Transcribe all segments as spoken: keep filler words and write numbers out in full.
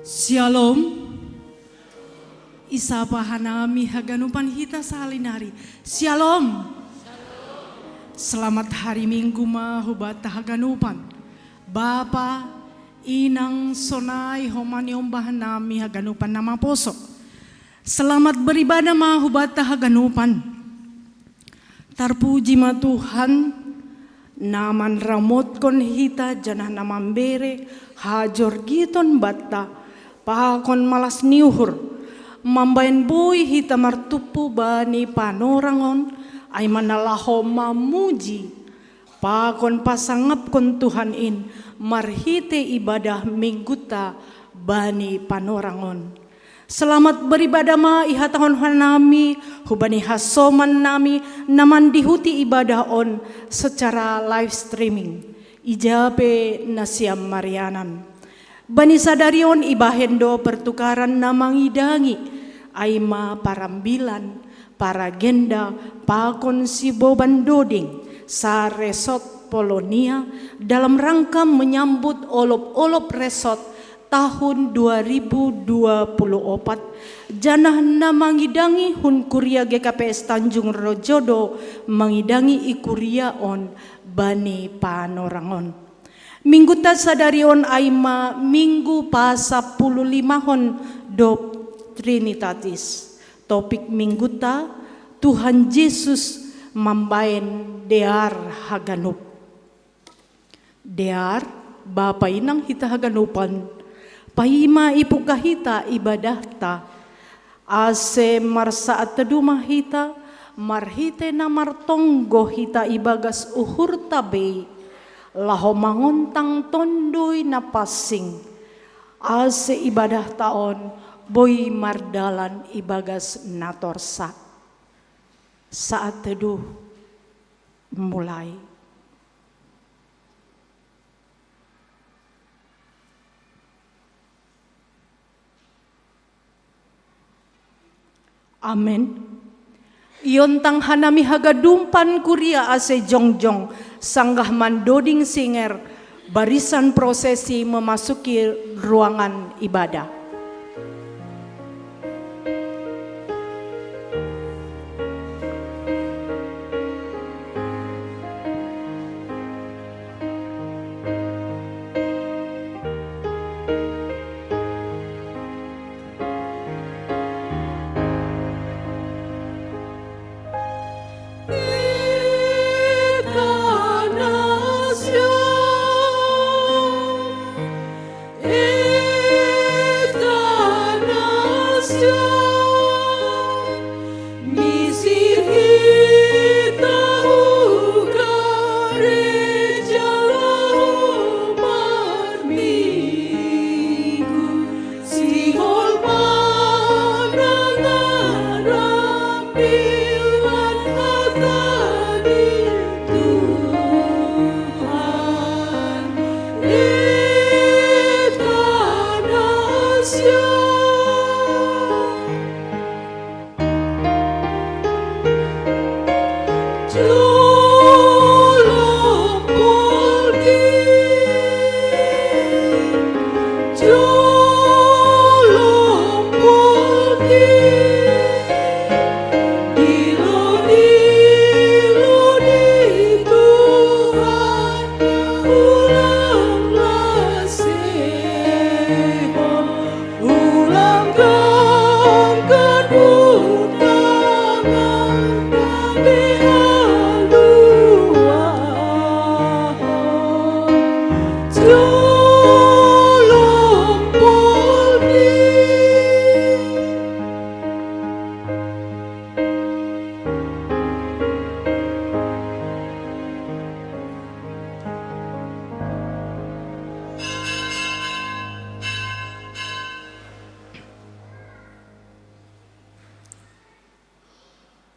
Shalom. Isapa hanami haganupan hita sahalinari. Shalom. Selamat hari Minggu ma hubata haganupan. Bapa, inang, sonai homa niombah nami haganupan na maposo. Selamat beribadah ma hubata haganupan. Tarpuji ma Tuhan, na manramotkon hita janah na mambere hajorgiton banta, pakon malas ni uhur, mambahen boi hita martumpu bani panorangon, ai ma na laho mamuji, pakon pasangapkon Tuhan in marhite ibadah mingguta bani panorangon. Selamat beribadah ma ihatahon hanami hubani hasoman nami na mandihuti ibadah on secara live streaming. Ija pe nasiam marianan. Bani sadari on ibahen do pertukaran na mangidangi, ai ma parambilan, paragenda, pakon siboban doding, saresot Polonia, dalam rangka menyambut olop-olop resot tahun dua ribu dua puluh opat, janah na mangidangi hun kuria G K P S Tanjung Rojo do mangidangi i kuria on bani panorangon. Mingguta sadari on ai ma Minggu pasapuluh limahon dob Trinitatis. Topik mingguta, Tuhan Jesus mambahen dear haganup. Dear, Bapa inang hita haganupan, paima ipungkah hita ibadahta, ase marsaat tedu ma hita, marhite na martonggo hita ibagas uhurta bei, laho mangontang Tonduy Napansing, ase ibadahta on boi mardalan ibagas na torsa. Saat teduh mulai. Amen. Iontang hanami haganupan kuria ase jongjong, sanggah mandoding singer, barisan prosesi memasuki ruangan ibadah.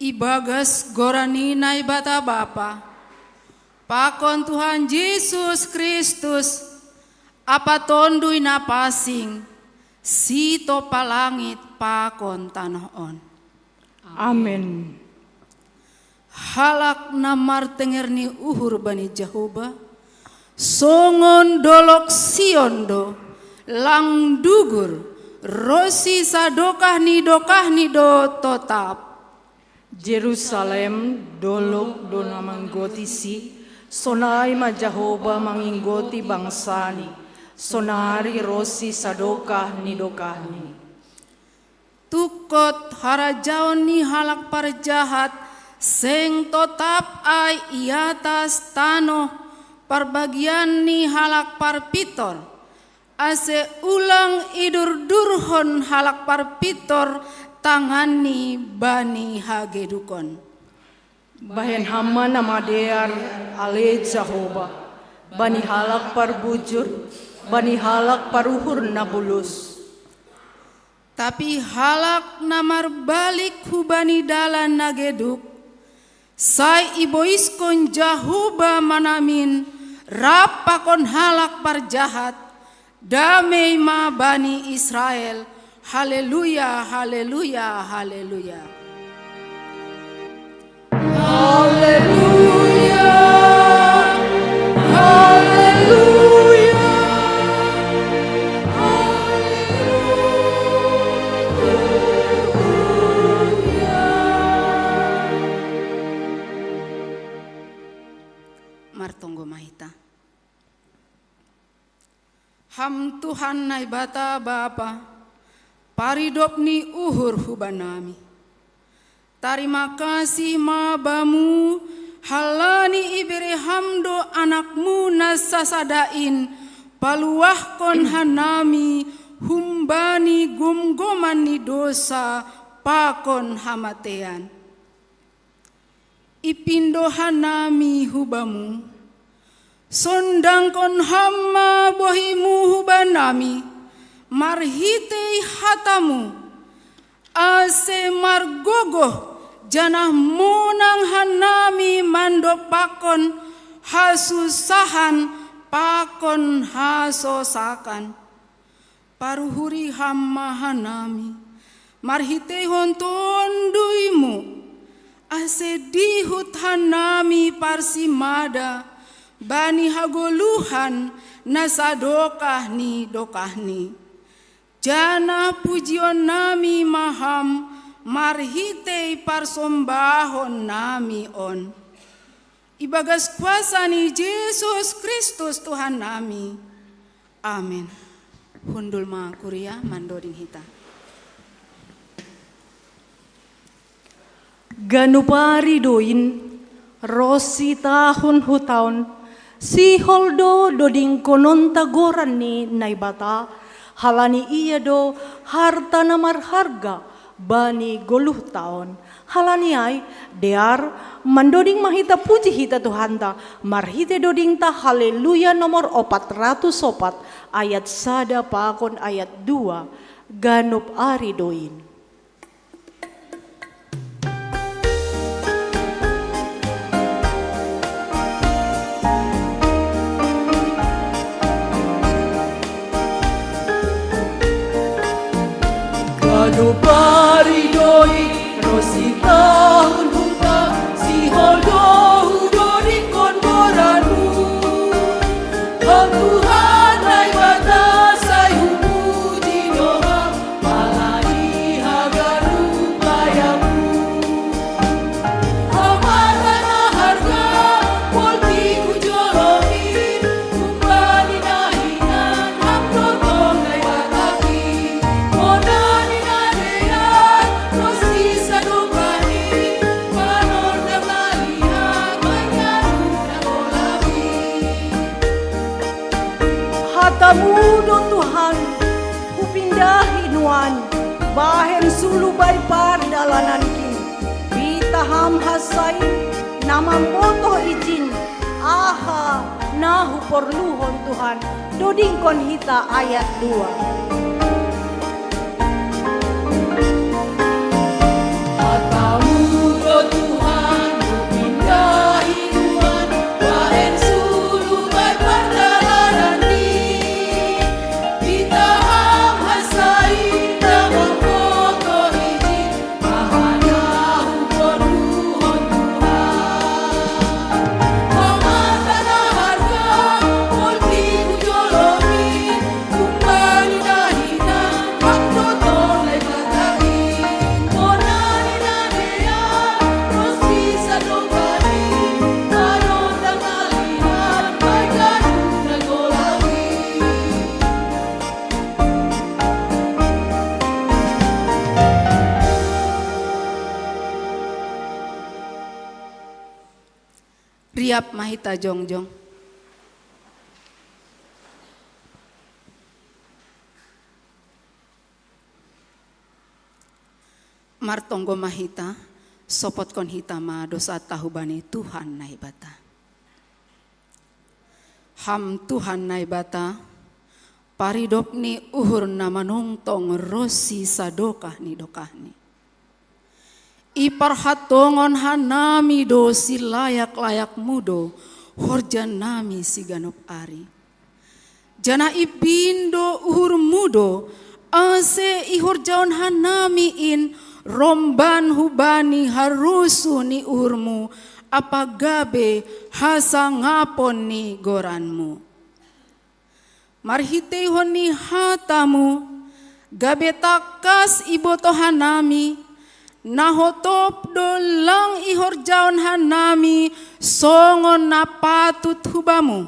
Ibagas goran ni Naibata Bapa, pakon Tuhan Jesus Kristus, ampa Tonduy Napansing, sitompa langit pakon tanoh on. Amen. Halak na martenger ni uhur bani Jahowa, songon dolok Sion do, Lang dugur, ro si sadokah ni dokahni do totap. Jerusalem, dolok do na manggotisi, sonai ma Jahowa manginggoti bangsani, sonari ro si sadokah ni dokahni. Tungkot harajaon ni halak parjahat seng totap ai i atas tanoh parbagian ni halak parpintor, ase ulang idurdurhon halak parpintor tanganni bani hagedukon. Bahen Ham ma na madear, ale Jahowa, bani halak parbujur, bani halak paruhur na bulus. Tapi halak na marbalik hubani dalan na geduk, sai iboiskon Jahowa ma namin rap pakon halak parjahat, damei ma bani Israel. Haleluya, haleluya, haleluya. Haleluya, haleluya, haleluya. Martonggo ma hita. Ham Tuhan Naibata Bapa, paridop ni uhur hubanami. Tarima kasih ma Bamu, halani ibere Ham do Anak-Mu na sasada in, paluahkon hanami humbani gomgoman ni dosa pakon hamatean. Ipindo hanami hu Bamu. Sondangkon Ham ma bohi-Mu hubanami, marhitei hata-Mu, ase margogoh janah monang hanami mandompakkon hasusahan pakon hasosakan. Paruhuri Ham ma hanami, marhiteihon Tonduy-Mu, ase dihut hanami parsimada bani hagoluhan na sadokah ni dokahni. Janah pujionnami ma Ham marhitei parsombahonnami on. Ibagas kuasa ni Jesus Kristus Tuhannami. Amen. Hundul ma kuria mandoding hita. Ganup ari do in, ros sitahun hu tahun, sihol do dodingkononta goran ni Naibata, halani Ia do harta na marharga bani goluhta on. Halani ai, dear, mandoding ma hita puji hita Tuhanta, marhite dodingta Haleluya nomor opat ratus opat, ayat sada pakon ayat dua, ganup ari do in. Ganup ari do i, ros sitahun hu tahun, sihol do hudodingkon goran-Mu. Ho Tuhan Naibata, sai hupuji do Ham, halani haganup layam-Mu. Ho Amanta na harga, poltik hu jolom in, humbani na hinan Ham do tong Naibata in. Hona ni na dear, ros ni sadokah in, panondang na liat, manyarup na golap in. Hata-Mu do Tuhan, hupindahi nuan, bahen sulu bai pardalananki. Pitah Ham hansain, na mambotoh ijin, aha na huporluhon Tuhan. Dodingkon hita ayat dua. Hata-Mu do Tuhan, hupindahi nuan, bahen sulu bai pardalananki. Pitah Ham hansain, na mambotoh ijin, aha na huporluhon Tuhan. Ho Amanta na harga, poltik hu jolom in, humbani Siap ma hita jongjong. Martonggo ma hita, sopotkon hita ma dosanta hubani Tuhan Naibata. Ham Tuhan Naibata, paridop ni uhur na manongtong ronsi sadokah ni dokahni. Iparhatongon hanami do silayak-layakmu do horjanami siganup ari. Janah ipindo uhurmu do, ase ihorjahon hanami in romban hubani harosuh ni uhurmu ampa gabe hasangapon ni goranmu. Marhiteihon ni hatamu, gabe tangkas ibotoh hanami, na hotop do lang ihorjahon hanami songon na patut hubamu,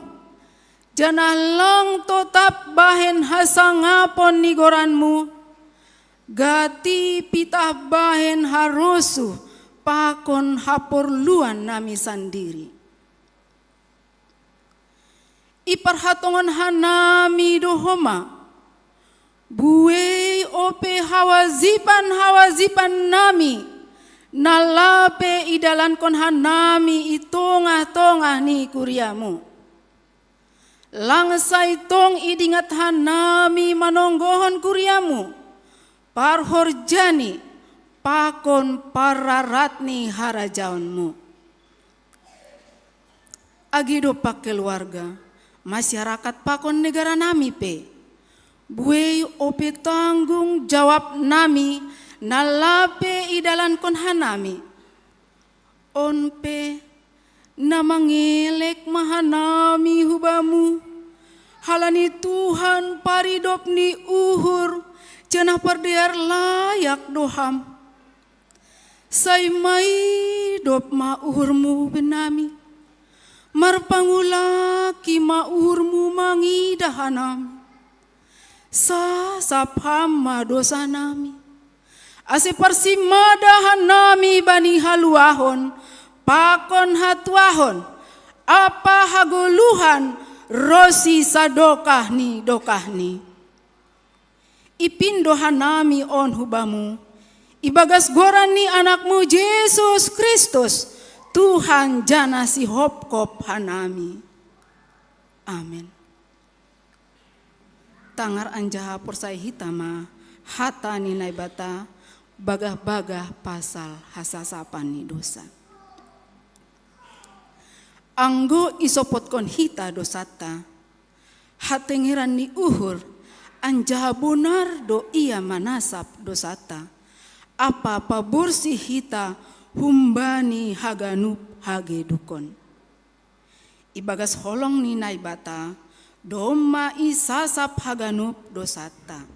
janah lang totap bahen hasangapon ni goranmu, gati pitah bahen harosuh pakon haporluan nami sandiri. Iparhatongon hanami do homa, buei ope hawajiban-hawajiban nami, na lape idalankon hanami i tongah-tongah ni kuriamu. Lang sai tong idingat hanami manonggohon kuriamu, parhorjani pakon parrarat ni harajaonmu. Age dompak keluarga, masyarakat pakon negara nami pe, buei ope tanggung jawab nami na lape idalankon hanami. On pe, na mangelek ma hanami hubamu, halani Tuhan paridop ni uhur, janah pardear layak do Ham. Sai maidop ma uhurmu benami, marpangulaki ma uhurmu mangidah hanami. Sasap Ham ma dosanami, ase parsimada hanami bani haluahon pakon hatuahon ampa hagoluhan ronsi sadokah ni dokahni. Ipindo hanami on hubamu, ibagas goran ni AnakMu Jesus Kristus, Tuhan janah sihopkop hanami. Amen. Tangar anjaha porsaya hita ma hata ni Naibata bagah-bagah pasal hasasapan ni dosa. Anggo isopotkon hita dosanta, hatengeran ni uhur, anjaha bonar do Ia manasap dosanta, ampa paborsih hita humbani haganup hagedukon. Ibagas holong ni Naibata, domma isasap haganup dosanta.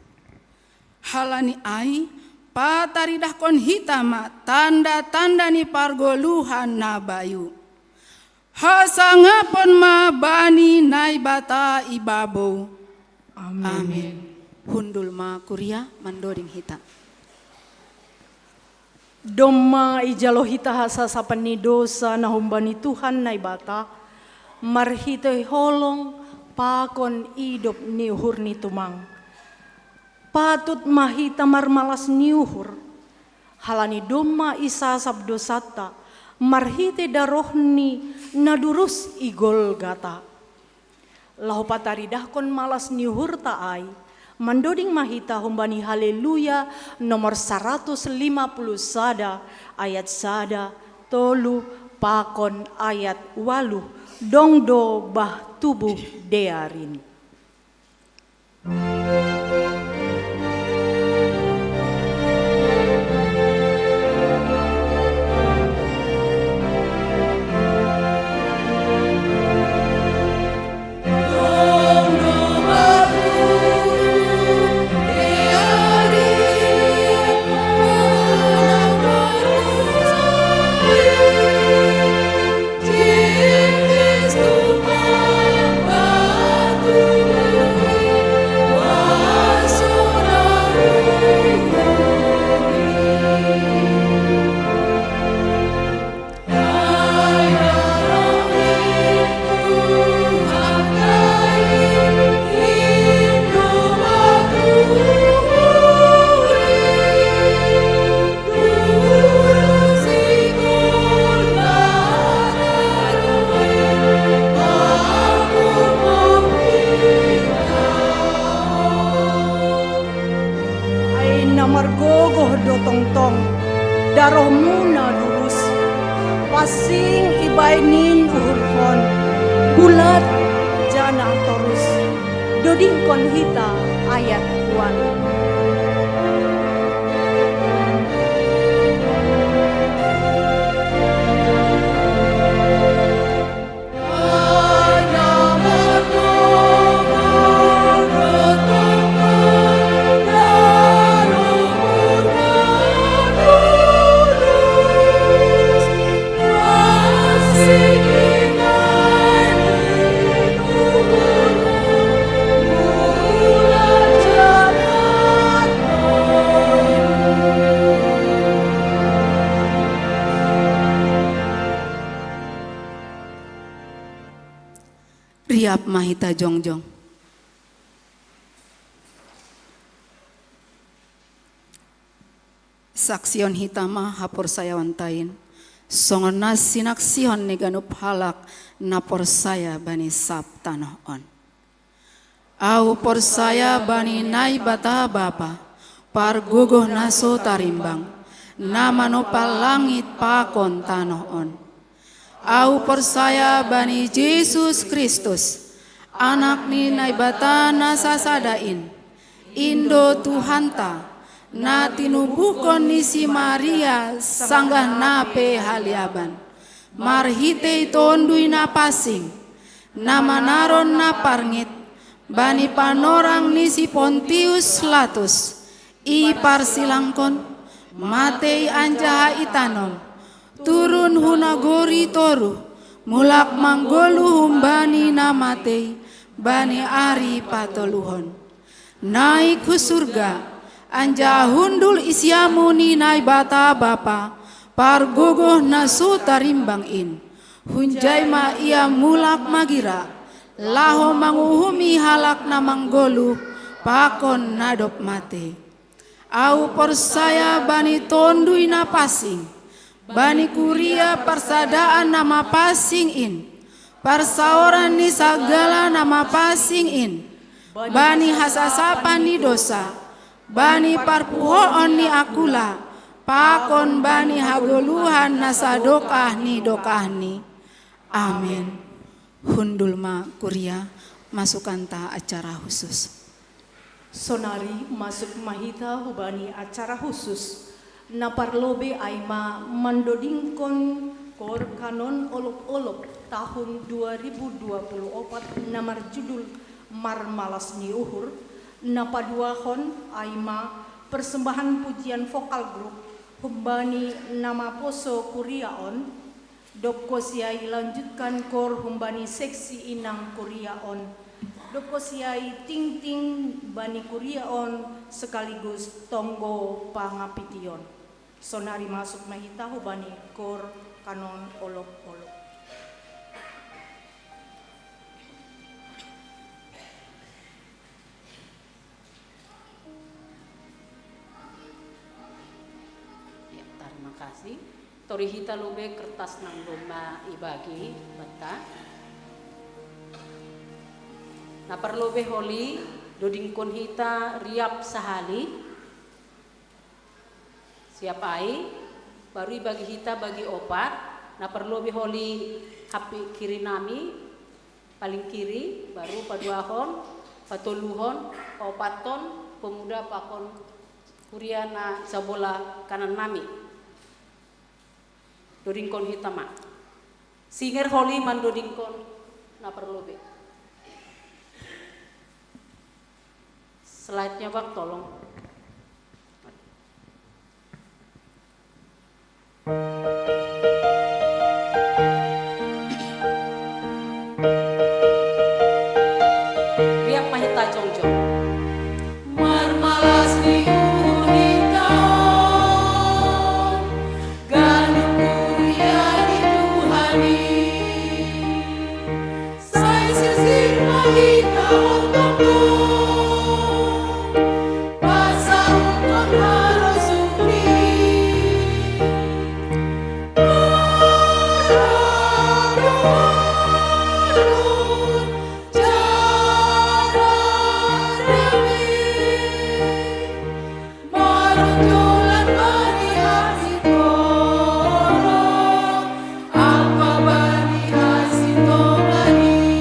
Halani ai, pataridahkon hita ma tanda-tanda ni pargoluhan na bayu. Hasangapon ma bani Naibata i babou. Amen. Amen. Hundul ma kuria mandoding hita. Domma ijalo hita hasasapan ni dosa na humbani Tuhan Naibata, marhitei holong pakon idop ni uhurNi tumang. Patut ma hita marmalas ni uhur, halani domma isasap dosanta marhitei darohNi na durus i Golgata. Laho pataridahkon malas ni uhurta ai, mandoding ma hita humbani Haleluya nomor saratus lima puluh sada, ayat sada, tolu, pakon ayat ualuh, dong do bah tubuh dearin. Bulat jana torus, dodingkon hita ayat wan. Riap ma hita jongjong. Saksihon hita ma haporsayaonta in, songon na sinaksihon ni ganup halak na porsaya bani sab tanoh on. Ahu porsaya bani Naibata Bapa, pargogoh na so tarimbang, na manompa langit pakon tanoh on. Ahu porsaya bani Jesus Kristus, Anak ni Naibata na sasada in, in do Tuhanta, na tinubuhkon ni si Maria sanggah na pe haliaban, marhitei Tonduy Napansing, na manaron na parngit bani panorang ni si Pontius Latus, iparsilangkon, matei anjaha itanom, turun hu nagori toruh, mulak manggoluh humbani na matei bani ari patoluhon. Naik hu surga, anjaha hundul i siamun ni Naibata Bapa, pargogoh na so tarimbang in. Hunjai ma Ia mulak magira, laho manguhumi halak na manggoluh pakon na dob matei. Ahu porsaya bani Tonduy Napansing, bani kuria parsadaan na mapansing in, parsaoran ni sagala na mapansing in, bani hasasapan ni dosa, bani parpuhoon ni angkula, pakon bani hagoluhan na sadokah ni dokahni. Amen. Hundul ma kuria, masukanta acara khusus. Sonari masuk ma hita hubani acara khusus. Na parlobei ai ma mandodingkon kor kanon olop-olop tahun dua ribu dua puluh opat na marjudul Marmalas ni Uhur, na paduahon ai ma persembahan pujian vokal grup humbani na maposo kuria on, dob kosiai lanjutkan kor humbani seksi inang kuria on, dob kosiai tingting bani kuria on sekaligus tonggo pangapition. Sonari masuk ma hita hubani kor kanon olop-olop. Ya, tarima kasih. Tori hita lobei kertas nang domma ibagi banta. Na parlobei holi, dodingkon hita riap sahali. Siap ai, baru ibagi hita bagi opat, na parlobei holi hape kiri nami, paling kiri, baru paduahon, patoluhon, paopathon, pemuda pakon kuria na sabola kanan nami. Dodingkon hita ma. Singer holi mandodingkon na parlobei. Slide-nya, Bang, tolong. Riap ma hita jongjong. Marmalas ni uhur hita on, ganup kuria ni Tuhan i. Sai sirsir ma hita on tongtong, pasaruhon harosuni. Mardohon jala dame, maronjolan bani hasintonggon, ampa bani hasintongani.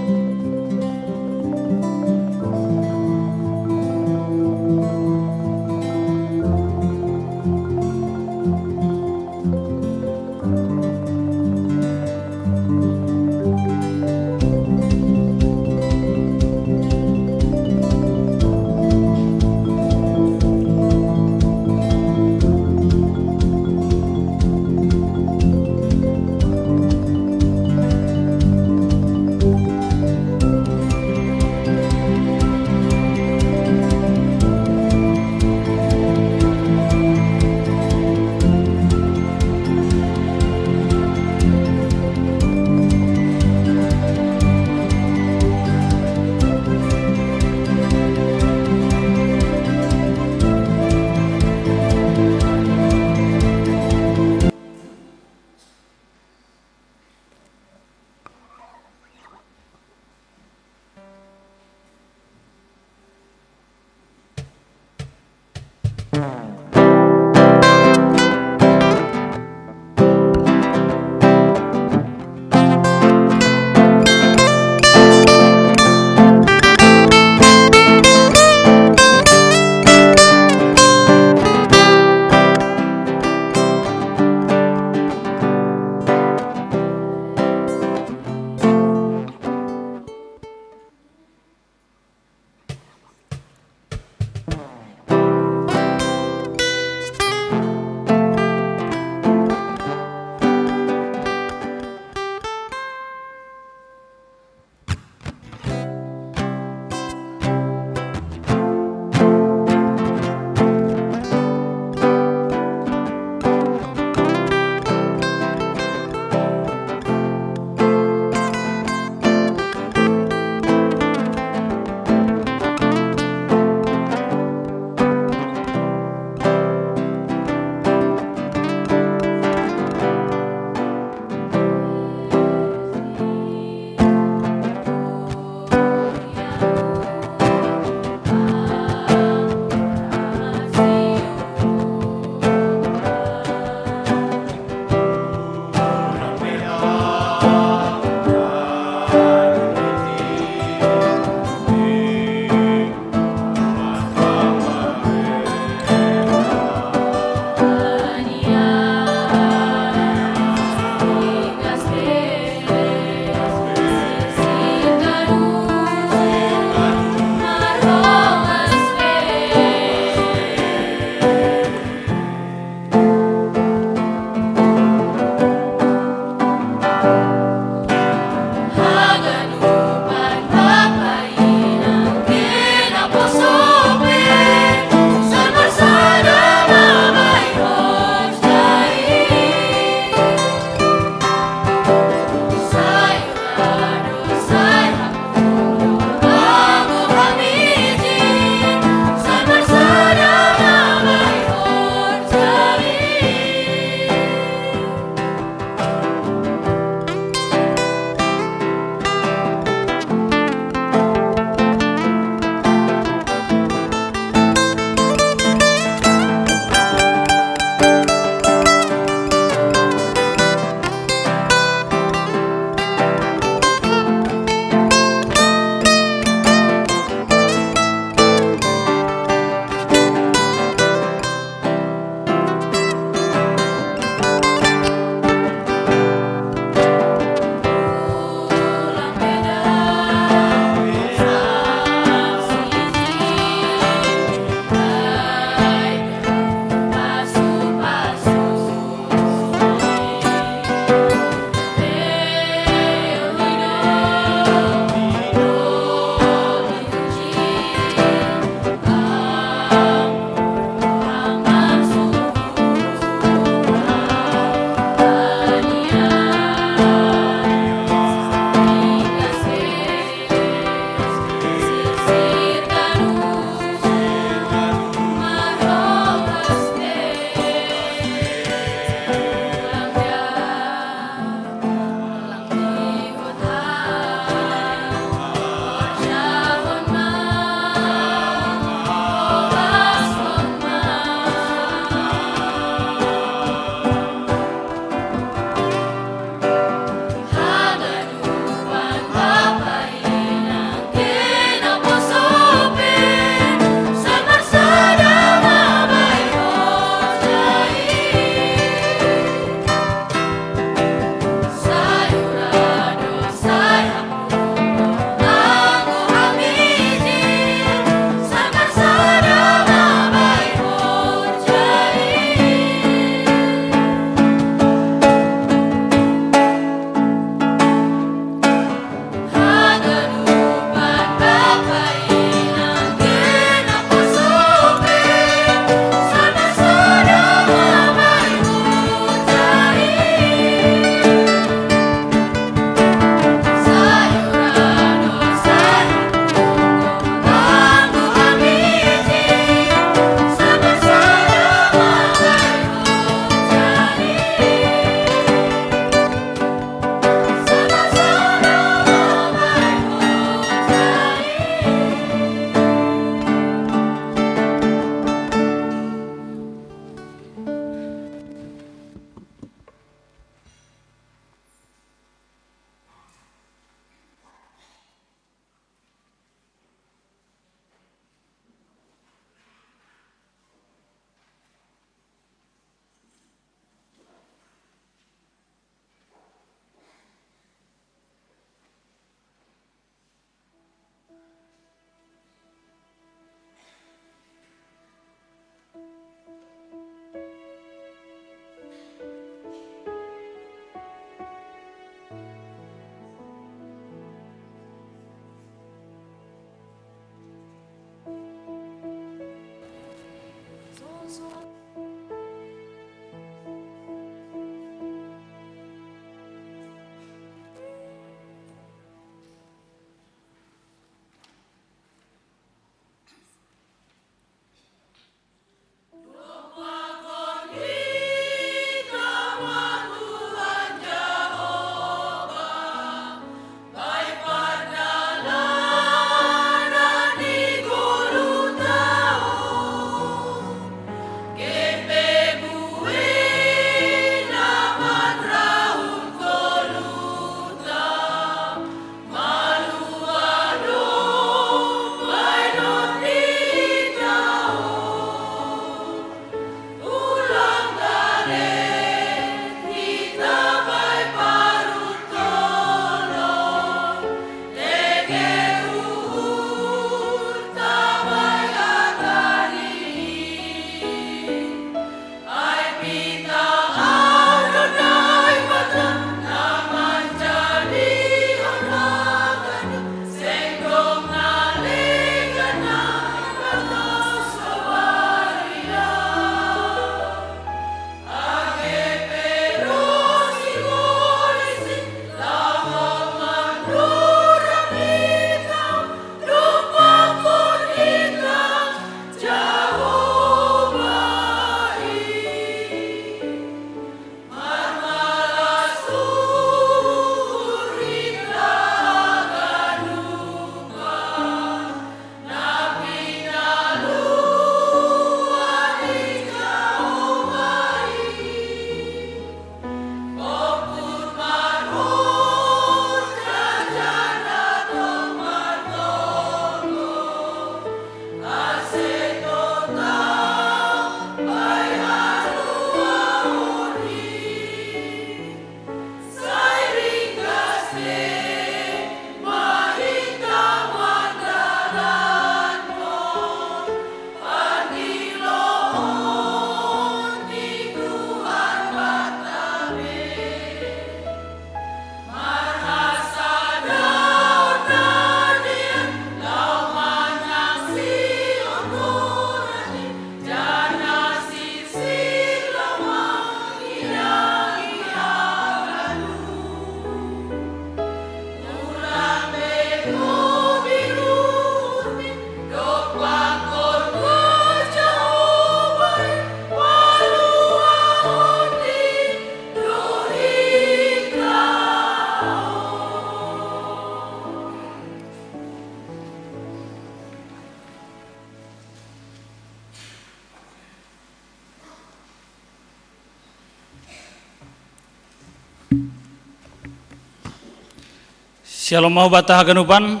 Shalom mau bata haganupan.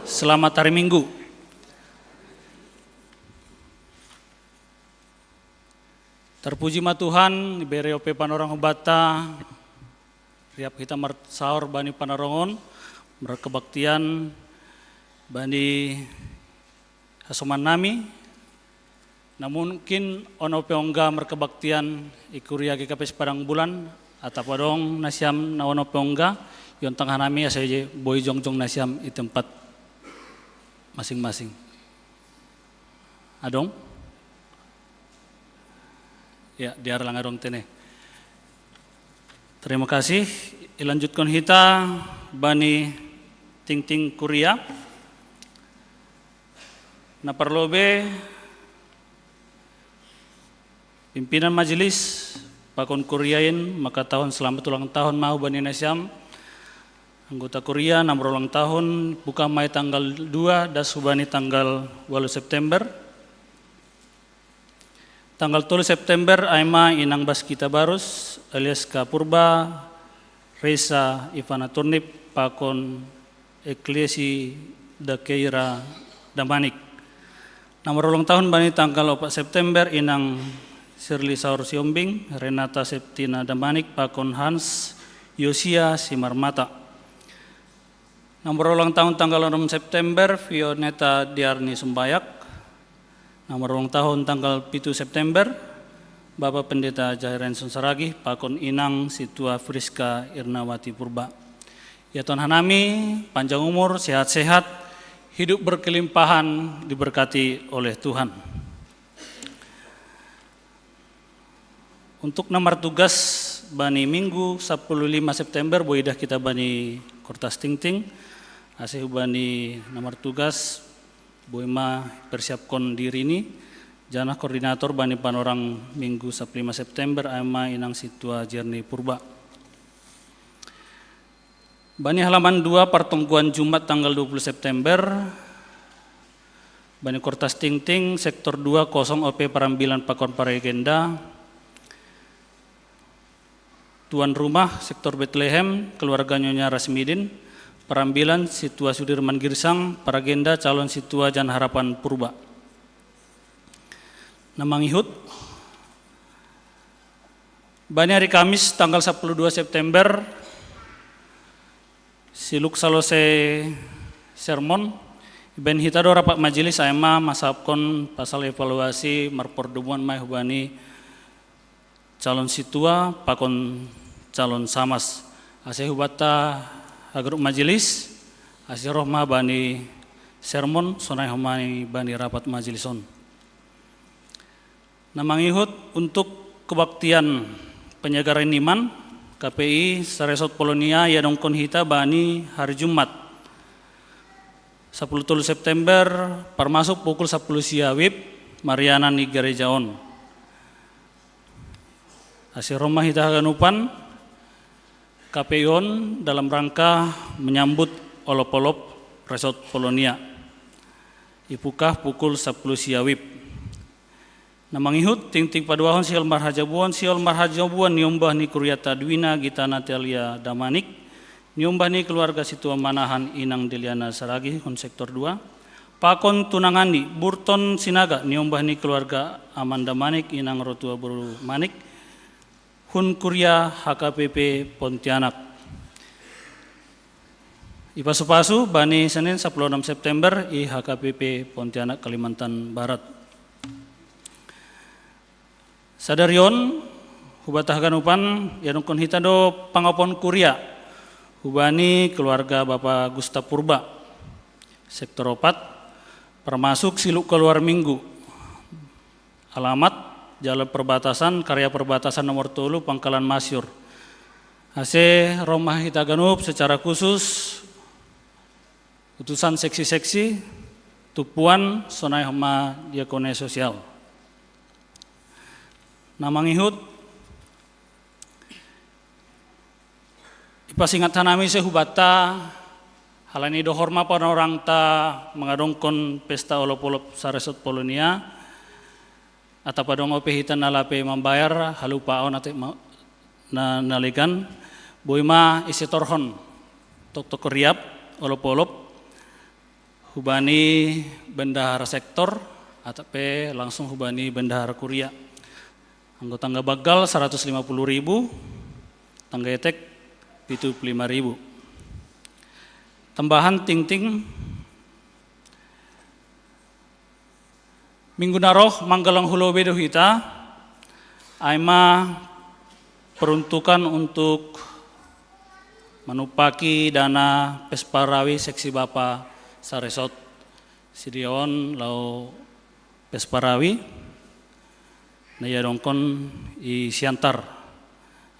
Selamat hari Minggu. Terpuji ma Tuhan, ibere ope panorang hubata, riap hita marsaor bani panarongon, markebaktian bani hasoman nami, na mungkin ono pe ongga markebaktian i kuria G K P S Padang Bulan, atap adong nasiam na ono pe ongga, iontang hanami asa boi jongjong nasiam i tempat masing-masing. Adong? Ya, diar lang adong tene. Terima kasih. Ilanjutkon hita bani tingting kuria. Na parlobe pimpinan majelis pakon kuria in mangkatahon selamat ulang tahun ma hubani nasiam anggota kuria na marulang tahun, buka ma i tanggal dua das hubani tanggal walu September. Tanggal tolu September ai ma inang Baskita Barus alias Ka Purba, Resa Ivana Turnip pakon Eklesi Dakeira Damanik. Na marulang tahun bani tanggal opat September inang Sirli Saur Siombing, Renata Septina Damanik pakon Hans Yosia Simarmata. Na marulang tahun tanggal onom September, Fioneta Diarni Sumbayak. Na marulang tahun tanggal pitu September, Bapa Pendeta Jairenson Saragih pakon inang Situa Friska Irnawati Purba. Ya Tuhan hanami, panjang umur, sehat-sehat, hidup berkelimpahan, diberkati oleh Tuhan. Untuk na martugas bani Minggu sapuluh lima September, boi dah kita bani kortas tingting, ase hubani na martugas boi ma persiapkon dirini, janah koordinator bani panorang Minggu sapuluh lima September ai ma inang Situa Jerni Purba. Bani halaman dua, partonggoan Jumat tanggal dua puluh September, bani kortas tingting, sektor dua kosong ope parambilan pakon paragenda. Tuan rumah sektor Betlehem, keluarga Nyonya Rasmidin, parambilan Situa Sudirman Girsang, paragenda calon Situa Jan Harapan Purba. Na mangihut, bani hari Kamis tanggal sapuluh dua September, siluk salose sermon, ibaen hita do rapat majelis ai ma mansahapkon pasal evaluasi marpordomuan ma i hubani calon situa pakon calon samas. Ase hubanta haganup majelis, ase roh ma bani sermon, sonai homa i bani rapat majelis on. Na mangihut untuk kebaktian penyegaran iman, K P I Saresot Polonia iadongkon hita bani hari Jumat, sapuluh tolu September, parmasuk pukul sapuluh sia wib, marianan i gareja on. Ase roh ma hita haganupan, K P I on dalam rangka menyambut olop-olop Resot Polonia. Ipukah pukul sapuluh sia wib. Na mangihut, tingting paduahon sihol marhajabuon, sihol marhajabuon niombah ni kuriata Dwina Gitana Telia Damanik, niombah ni keluarga situa manahan inang Deliana Saragih hun sektor dua, pakon tunanganni Burton Sinaga niombah ni keluarga aman Damanik inang rotua boru Manik, hun kuria H K P P Pontianak. Ipasu-pasu bani Senin sapuluh onom September i H K P P Pontianak, Kalimantan Barat. Sadari on, hubanta haganupan, iadongkon hita do pangapuon kuria hubani keluarga Bapa Gustav Purba, sektor opat, parmasuk siluk kaluar Minggu. Alamat, Jalan Perbatasan, Karya Perbatasan nomor tolu, Pangkalan Masiur. Ase roh ma hita ganup secara khusus, utusan seksi-seksi, tumpuan, sonai homa diakonia sosial. Na mangihut, ipasingat hanami ise hubanta, halani dohor ma panorangta mangadongkon pesta olop-olop Saresot Polonia, atap adong ope hita na lape mambayar, halupaon atap ma-, na, na legan, boi ma ise torhon. Toktok riap, olop-olop, hubani bendahara sektor, atape langsung hubani bendahara kuria. Anggota tangga bagal seratus lima puluh ribu, tangga etek pitu puluh lima ribu. Tambahan tingting, minggu naroh manggalang hulobe do hita, aima peruntukan untuk manupaki dana pesparawi seksi bapa saresot. Sidiaon lau pesparawi, na ia dongkon i Siantar.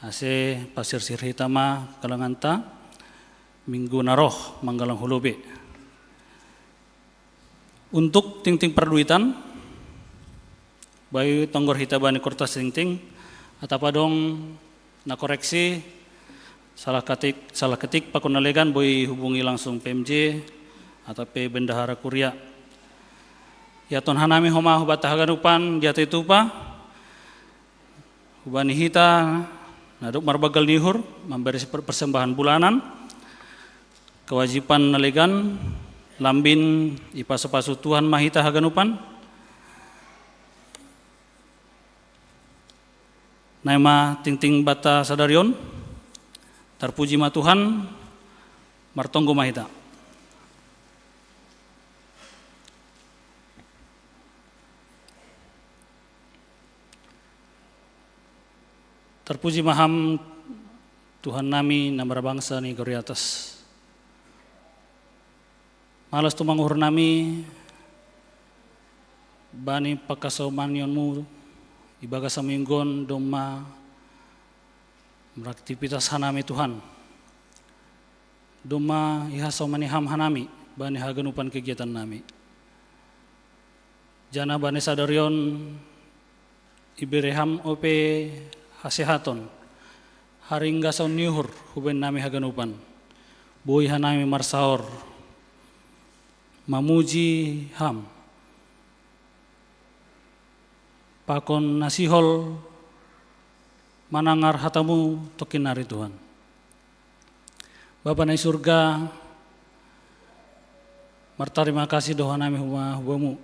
Ase pasirsir hita ma kalanganta minggu naroh manggalang hulobe. Untuk tingting parduitan, bayu tonggor hita bani kortas tingting, atapa dong na koreksi, salah ketik, salah ketik pakon na legan boi hubungi langsung P M J, atape bendahara kuria. Iaton hanami homa hubata haganupan, diate tupa, hubani hita, na dok marbagal ni uhur, mamberi persembahan bulanan, kewajiban na legan, lambin ipasu-pasu Tuhan ma hita haganupan. Naima tingting bata sadarion, tarpuji ma Tuhan, martonggo ma hita. Tarpuji ma Ham, Tuhan nami na marbangsa ni gori atas. Malas tu manguhur nami bani pakasomanionmu ibagas saminggon domma maraktivitas hanami Tuhan. Domma ihasomani Ham hanami bani haganupan kegiatan nami. Janah bani sadarion ibere Ham ope hasehaton, haringgason ni uhur huben nami haganupan. Boi hanami marsaor mamuji Ham pakon na sihol manangar hatamu tongkin nari Tuhan. Bapa na i surga, martarima kasih do hanami homa hubamu,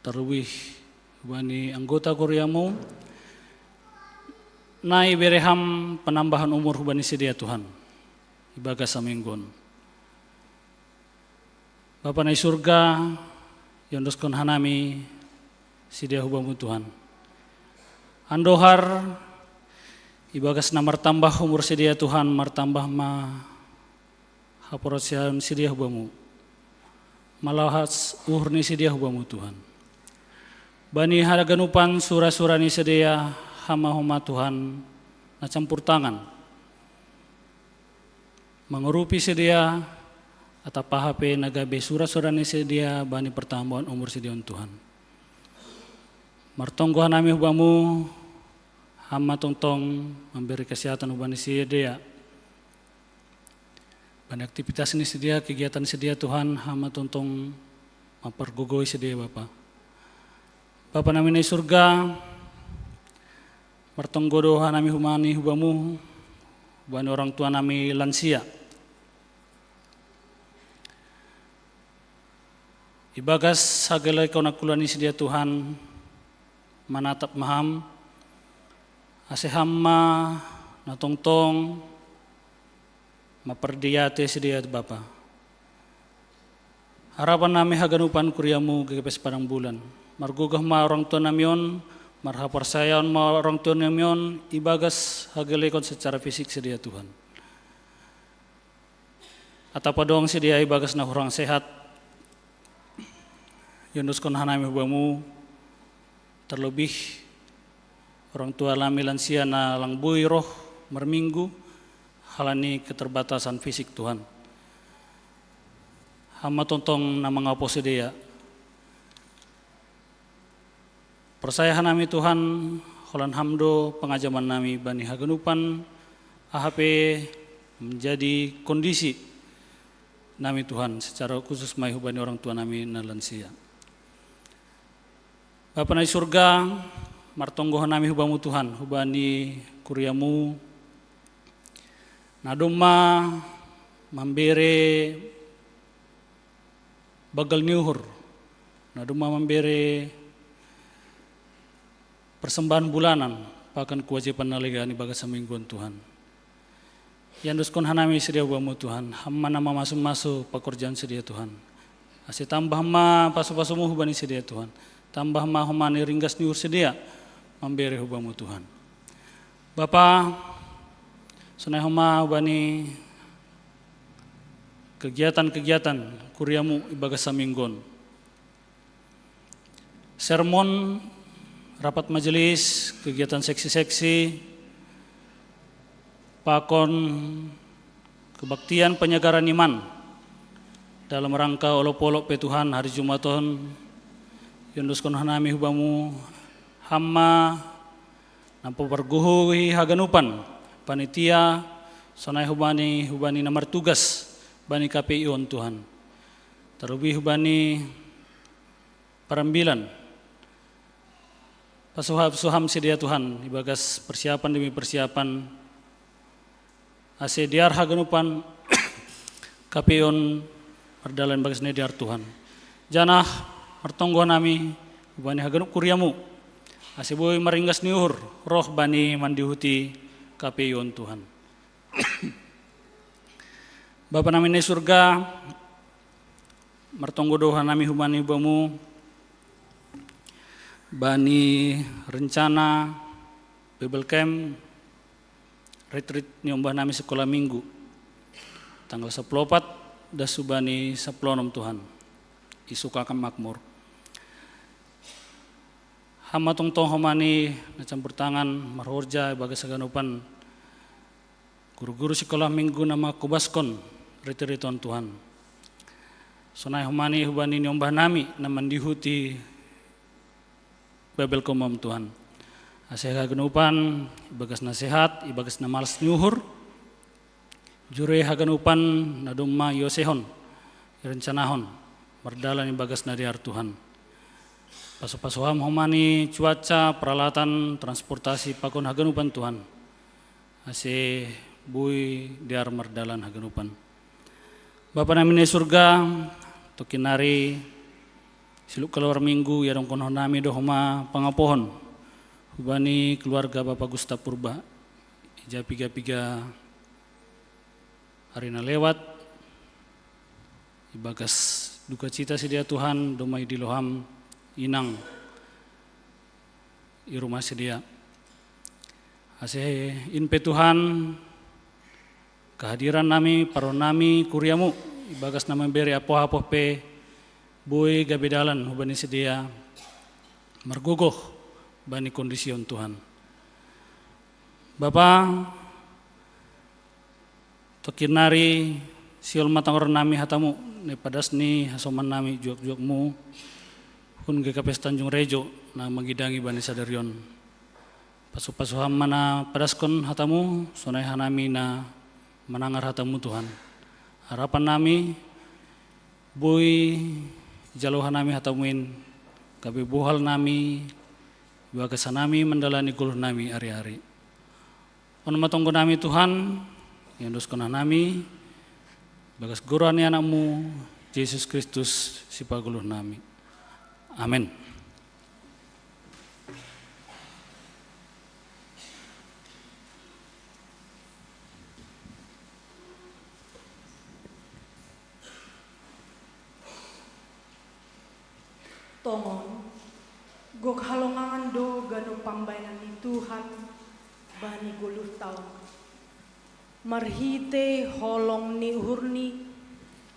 tarlobih hubani anggota kuriamu, na ibere Ham panambahan umur hubani sidea Tuhan, ibagas saminggon. Bapa na i surga, iondoskon hanami sidea hubamu Tuhan. Andohar, ibagas na martambah umur sidea Tuhan, martambah ma haporseaon sidea hubamu. Malahas uhur ni sidea hubamu Tuhan. Bani haganupan sura-sura ni sidea hama homa Tuhan na campur tangan mangurupi sidea, atap aha pe na gabe sura-sura ni sidea bani partambahan umur sidea on Tuhan. Martonggo hanami hubamu, Ham ma tongtong mambere kesehatan hubani sidea. Bani aktivitas ni sidea, kegiatan sidea Tuhan, Ham ma tongtong mampargogoi sidea Bapa. Bapa nami na i surga, martonggo do hanami hubani hubamu, hubani orang tua nami lansia. Ibagas hagelehon angkula ni sidea Tuhan, manatap ma Ham, ase Ham ma na tongtong mampardiate sidea Bapa. Harapan nami haganupan kuriamu gegepes padang bulan. Margogah ma orang tua nami on, marhaporsayaon ma orang tua nami on, ibagas hagelehon secara fisik sidea Tuhan. Atap adong sidea ibagas na hurang sehat, iondoskon hanami hubamu, tarlobih orang tua nami lansia na lang boi roh marminggu, halani keterbatasan fisik Tuhan. Ham ma tongtong na mangapo sidea. Porsaya hanami Tuhan, holan Ham do pangajaman nami bani haganupan, aha pe manjadi kondisi nami Tuhan, secara khusus ma i hubani orang tua nami na lansia. Bapa na i surga, martonggo hanami hubamu Tuhan, hubani kuriamu, na domma Mambere bagal ni uhur, na dumma mambere persembahan bulanan, pakon kewajiban na legan ibagas hamingguon Tuhan. Ianduskon hanami sidea hubamu Tuhan, hamma na mamasu-masu pakorjaon sidea Tuhan. Ase tambah ma pasu-pasumu hubani sidea Tuhan, tambah ma homa ni ringgas ni uhur sidea mambere hubamu Tuhan. Bapa, sonai homa hubani kegiatan-kegiatan kuriamu ibagas hamingguon. Sermon, rapat majelis, kegiatan seksi-seksi, pakon kebaktian penyegaran iman dalam rangka olop-olop pe Tuhan hari Jumat on, iondoskon hanami hubamu, hamma na papargohi haganupan panitia, sonai hubani, hubani na martugas bani K P I on Tuhan. Terlebih hubani parambilan, pasuham-suham sidea Tuhan, ibagas persiapan demi persiapan, ase dear haganupan K P I on mardalan bagas na dear Tuhan. Janah martonggo hanami hubani haganup kuriamu, ase boi maringgas ni uhur roh bani mandihuti K P I on Tuhan. Bapa nami na i surga, martonggo do hanami hubani hubamu, bani rencana Bible Camp, retreat niombah nami sekolah minggu, tanggal sapuluh opat das hubani sapuluh onom Tuhan, i Sukamakmur. Hamma tongtong homa ni na campur tangan marhorja ibagas haganupan guru-guru sekolah minggu na mangkobaskon retreat on Tuhan. Sonai homa ni hubani niombah nami na mandihuti Bible Camp on Tuhan. Ase haganupan ibagas na sehat, ibagas na malas ni uhur, jure haganupan na domma iosehon, irencanahon, mardalan ibagas na dear Tuhan. Pasu-pasuham homa ni cuaca, peralatan, transportasi pakon haganupan Tuhan, ase boi dear mardalan haganupan. Bapa nami na i surga, tongkin nari siluk kaluar minggu iadongkon hanami do homa pangapohon hubani keluarga Bapa Gustav Purba, ija piga-piga ari na lewat, ibagas dukacita sidea Tuhan, domma idilo Ham inang i rumah sidea. Ase in pe Tuhan, kehadiran nami, parroh nami, kuriamu, ibagas na mambere apoh-apoh pe, boi gabe dalan hubani sidea margogoh bani kondisi on Tuhan. Bapa, tongkin nari sihol ma tangoran nami hatamu, na ipadas ni hasoman nami juak-juakmu, hun G K P S Tanjung Rejo, na mangidangi bani sadari on. Pasu-pasu Ham ma na padaskon hatamu, sonai hanami na manangar hatamu Tuhan. Harapan nami, boi jalo hanami hatamu in, gabe bohal nami, ibagas hanami mandalani goluh nami ari-ari. On ma tonggo nami Tuhan, iondoskon hanami, ibagas goran ni Anakmu, Jesus Kristus, Sipagoluh nami. Amen. Tongon, gok halongangan do ganup pambahenan ni Tuhan bani goluh taon. Marhitei holong ni uhurNi,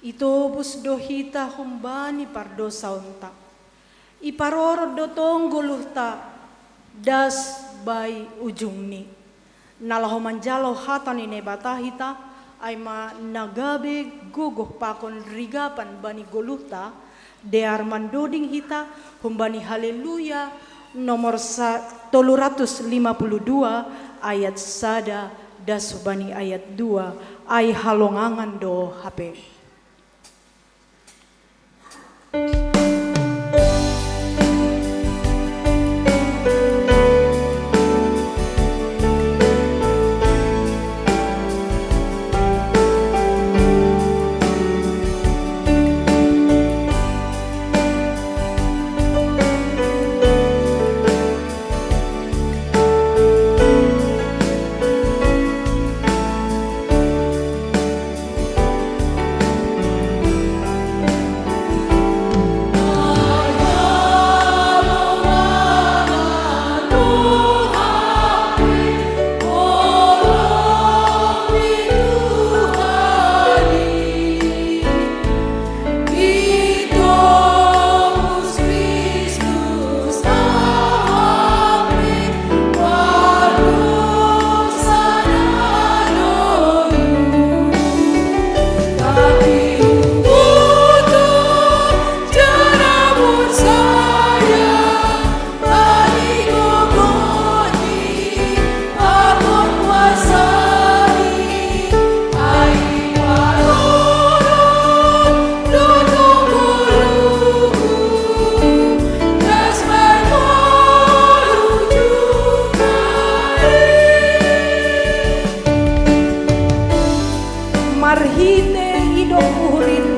itobus do hita humbani pardousaonta. Iparorot do tong goluhta das bai ujungni. Na laho manjalo hata ni Naibata hita, ai ma na gabe gogoh pakon rigapan bani goluhta, dear mandoding hita humbani Haleluya nomor sa-, tolu ratus lima puluh dua ayat sada das hubani ayat dua, ai halongangan do hape.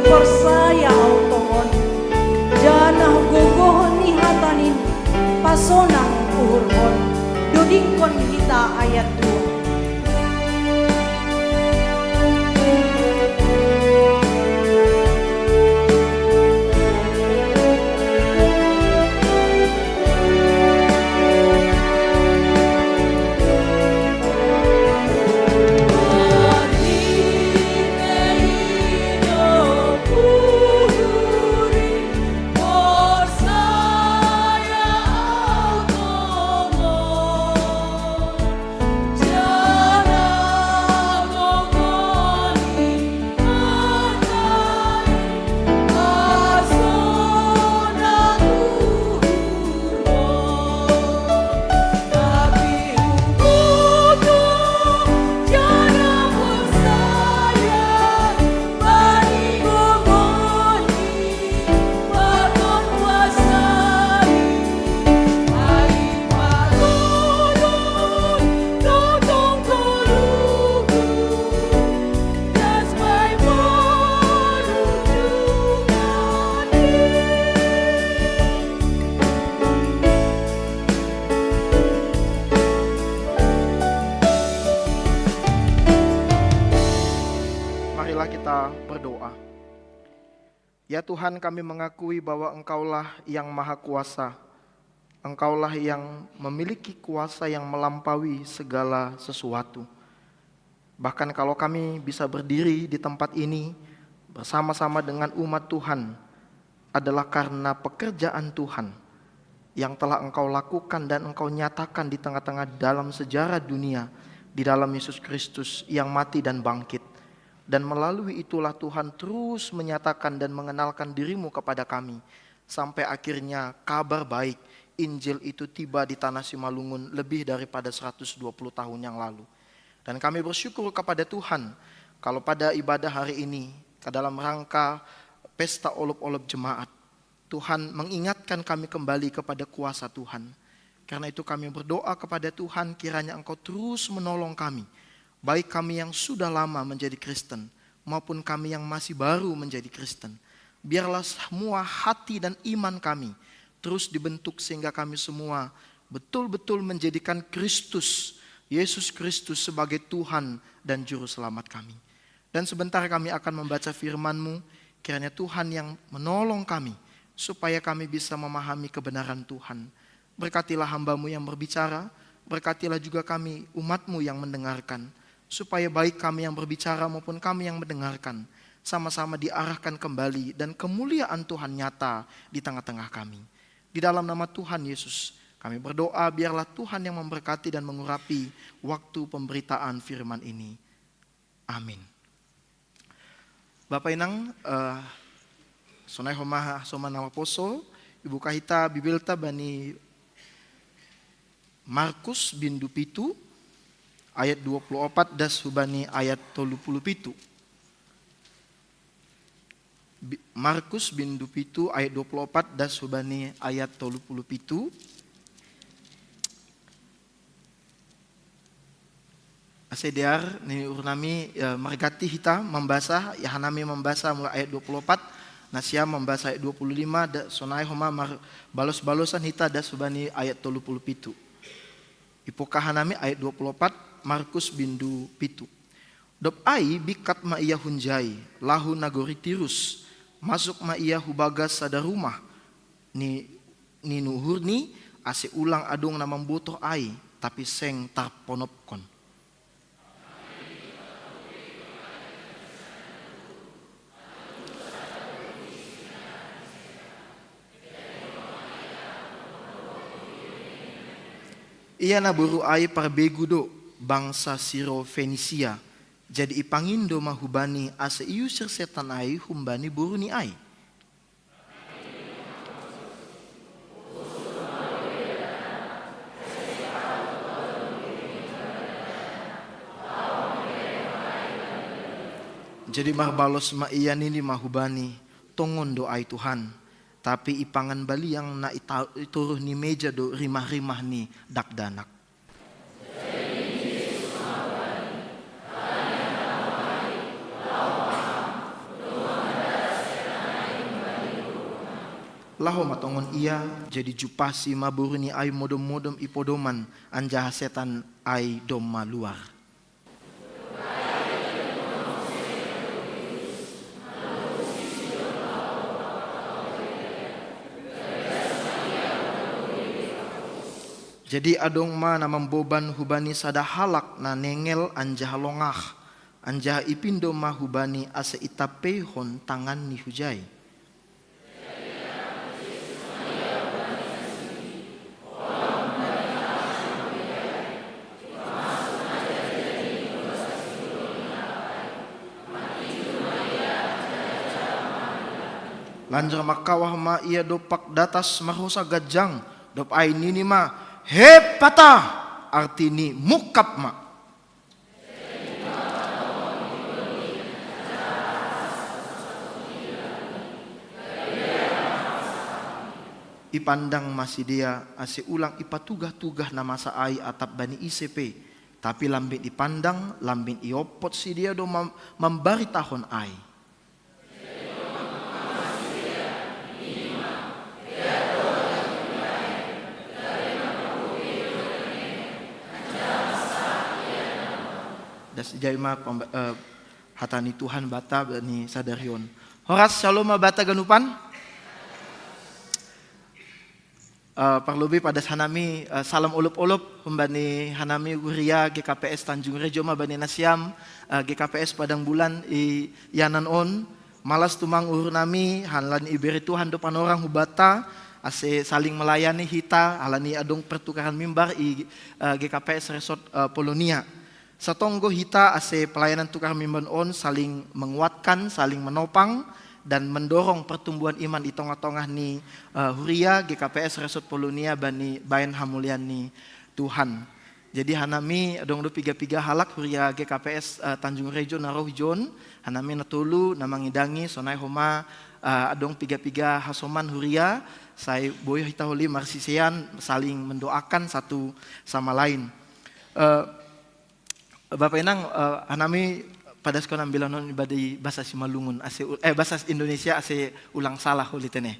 Porsaya au tongon, janah gogoh ni hata-Ni pasonang uhurhon. Dodingkon hita ayat dua. Marilah kita berdoa. Ya Tuhan, kami mengakui bahwa Engkaulah yang Maha Kuasa. Engkaulah yang memiliki kuasa yang melampaui segala sesuatu. Bahkan kalau kami bisa berdiri di tempat ini bersama-sama dengan umat Tuhan, adalah karena pekerjaan Tuhan yang telah Engkau lakukan dan Engkau nyatakan di tengah-tengah dalam sejarah dunia, di dalam Yesus Kristus yang mati dan bangkit. Dan melalui itulah Tuhan terus menyatakan dan mengenalkan diri-Mu kepada kami, sampai akhirnya kabar baik Injil itu tiba di tanah Simalungun lebih daripada seratus dua puluh tahun yang lalu. Dan kami bersyukur kepada Tuhan, kalau pada ibadah hari ini, ke dalam rangka pesta olop-olop jemaat, Tuhan mengingatkan kami kembali kepada kuasa Tuhan. Karena itu kami berdoa kepada Tuhan, kiranya Engkau terus menolong kami, baik kami yang sudah lama menjadi Kristen, maupun kami yang masih baru menjadi Kristen. Biarlah semua hati dan iman kami terus dibentuk sehingga kami semua betul-betul menjadikan Kristus, Yesus Kristus sebagai Tuhan dan Juru Selamat kami. Dan sebentar kami akan membaca firman-Mu, kiranya Tuhan yang menolong kami, supaya kami bisa memahami kebenaran Tuhan. Berkatilah hamba-Mu yang berbicara, berkatilah juga kami umat-Mu yang mendengarkan, supaya baik kami yang berbicara maupun kami yang mendengarkan, sama-sama diarahkan kembali dan kemuliaan Tuhan nyata di tengah-tengah kami. Di dalam nama Tuhan Yesus, kami berdoa, biarlah Tuhan yang memberkati dan mengurapi waktu pemberitaan firman ini. Amin. Bapa inang, eh, sonai homa soman na maposo, ibuka hita Bibelta bani Markus bindu pitu ayat dua puluh opat das hubani ayat tolu puluh pitu. Bi-, Markus bindu pitu ayat dua puluh opat das hubani ayat tolu puluh pitu. Ase dear nini uhur nami, eh, margati hita mambasa, ya hanami mambasa mulai ayat dua puluh opat, na sia mambasa ayat dua puluh lima, da sonai homa mar-, balos-balosan hita das hubani ayat tolu puluh pitu. Ipoka hanami ayat dua puluh opat, Markus bindu pitu. Dob ai bingkat ma ia hunjai, laho nagori Tirus, masuk ma ia hu bagas sada rumah, ni, nini uhurni, ase ulang adong na mambotoh ai, tapi seng tarponopkon. Ia naboru ai parbegu do, bangsa Siro Fenisia, jadi ipangindo ma hubani ase iusir setan ai humbani boruni ai. Jadi marbalos ma ia nini ma hubani, tongon do ai Tuhan, tapi ipangan baliang na ita-, itoruh ni meja do rimah-rimah ni dakdanak. Laho matongon ia, jadi jupasi ma boru ni ai modom-modom i podoman, anjaha setan ai domma luar. Jadi adong ma na mamboban hubani sada halak na nengel anjaha longah, anjaha ipindo ma hubani ase itapeihon tanganni hujai. Lanjar mangkawah ma ia dompak datas marhosa ganjang, dob ai nini ma, "Hepata!" Artini, "Mungkap ma!" Ipandang ma sidea ase ulang ipatugah-tugah na masa ai atap bani ise pe. Tapi lambin ipandang, lambin iompot sidea do mam-, mambaritahon ai. Das ijai ma pemba-, eh, hata ni Tuhan banta bani sadari on. Horas, syalom ma banta ganupan. Eh, parlobei padas hanami, eh, salam olop-olop humbani hanami huria G K P S Tanjung Rejo ma bani nasiam, eh, G K P S Padang Bulan i yanan on. Malas tumang uhur nami, halani ibere Tuhan do panorang hu banta, ase saling melayani hita, halani adong pertukaran mimbar i, eh, G K P S Resort, eh, Polonia. Satonggo hita ase pelayanan tukar mimbar on saling menguatkan, saling menopang, dan mendorong pertumbuhan iman di tongah-tongah ni, eh, huria G K P S Resort Polonia bani baen hamulian ni Tuhan. Jadi hanami adong do piga-piga halak huria G K P S, eh, Tanjung Rejo na ro hujon, hanami na tolu na mangidangi, sonai homa, eh, adong piga-piga hasoman huria, sai boi hita holi marsisean saling mendoakan satu sama lain. Eh, Bapa Inang, eh, hanami padaskon ambilan on ibadi bahasa Simalungun, ase u-, eh, bahasa Indonesia ase ulang salah holi tene.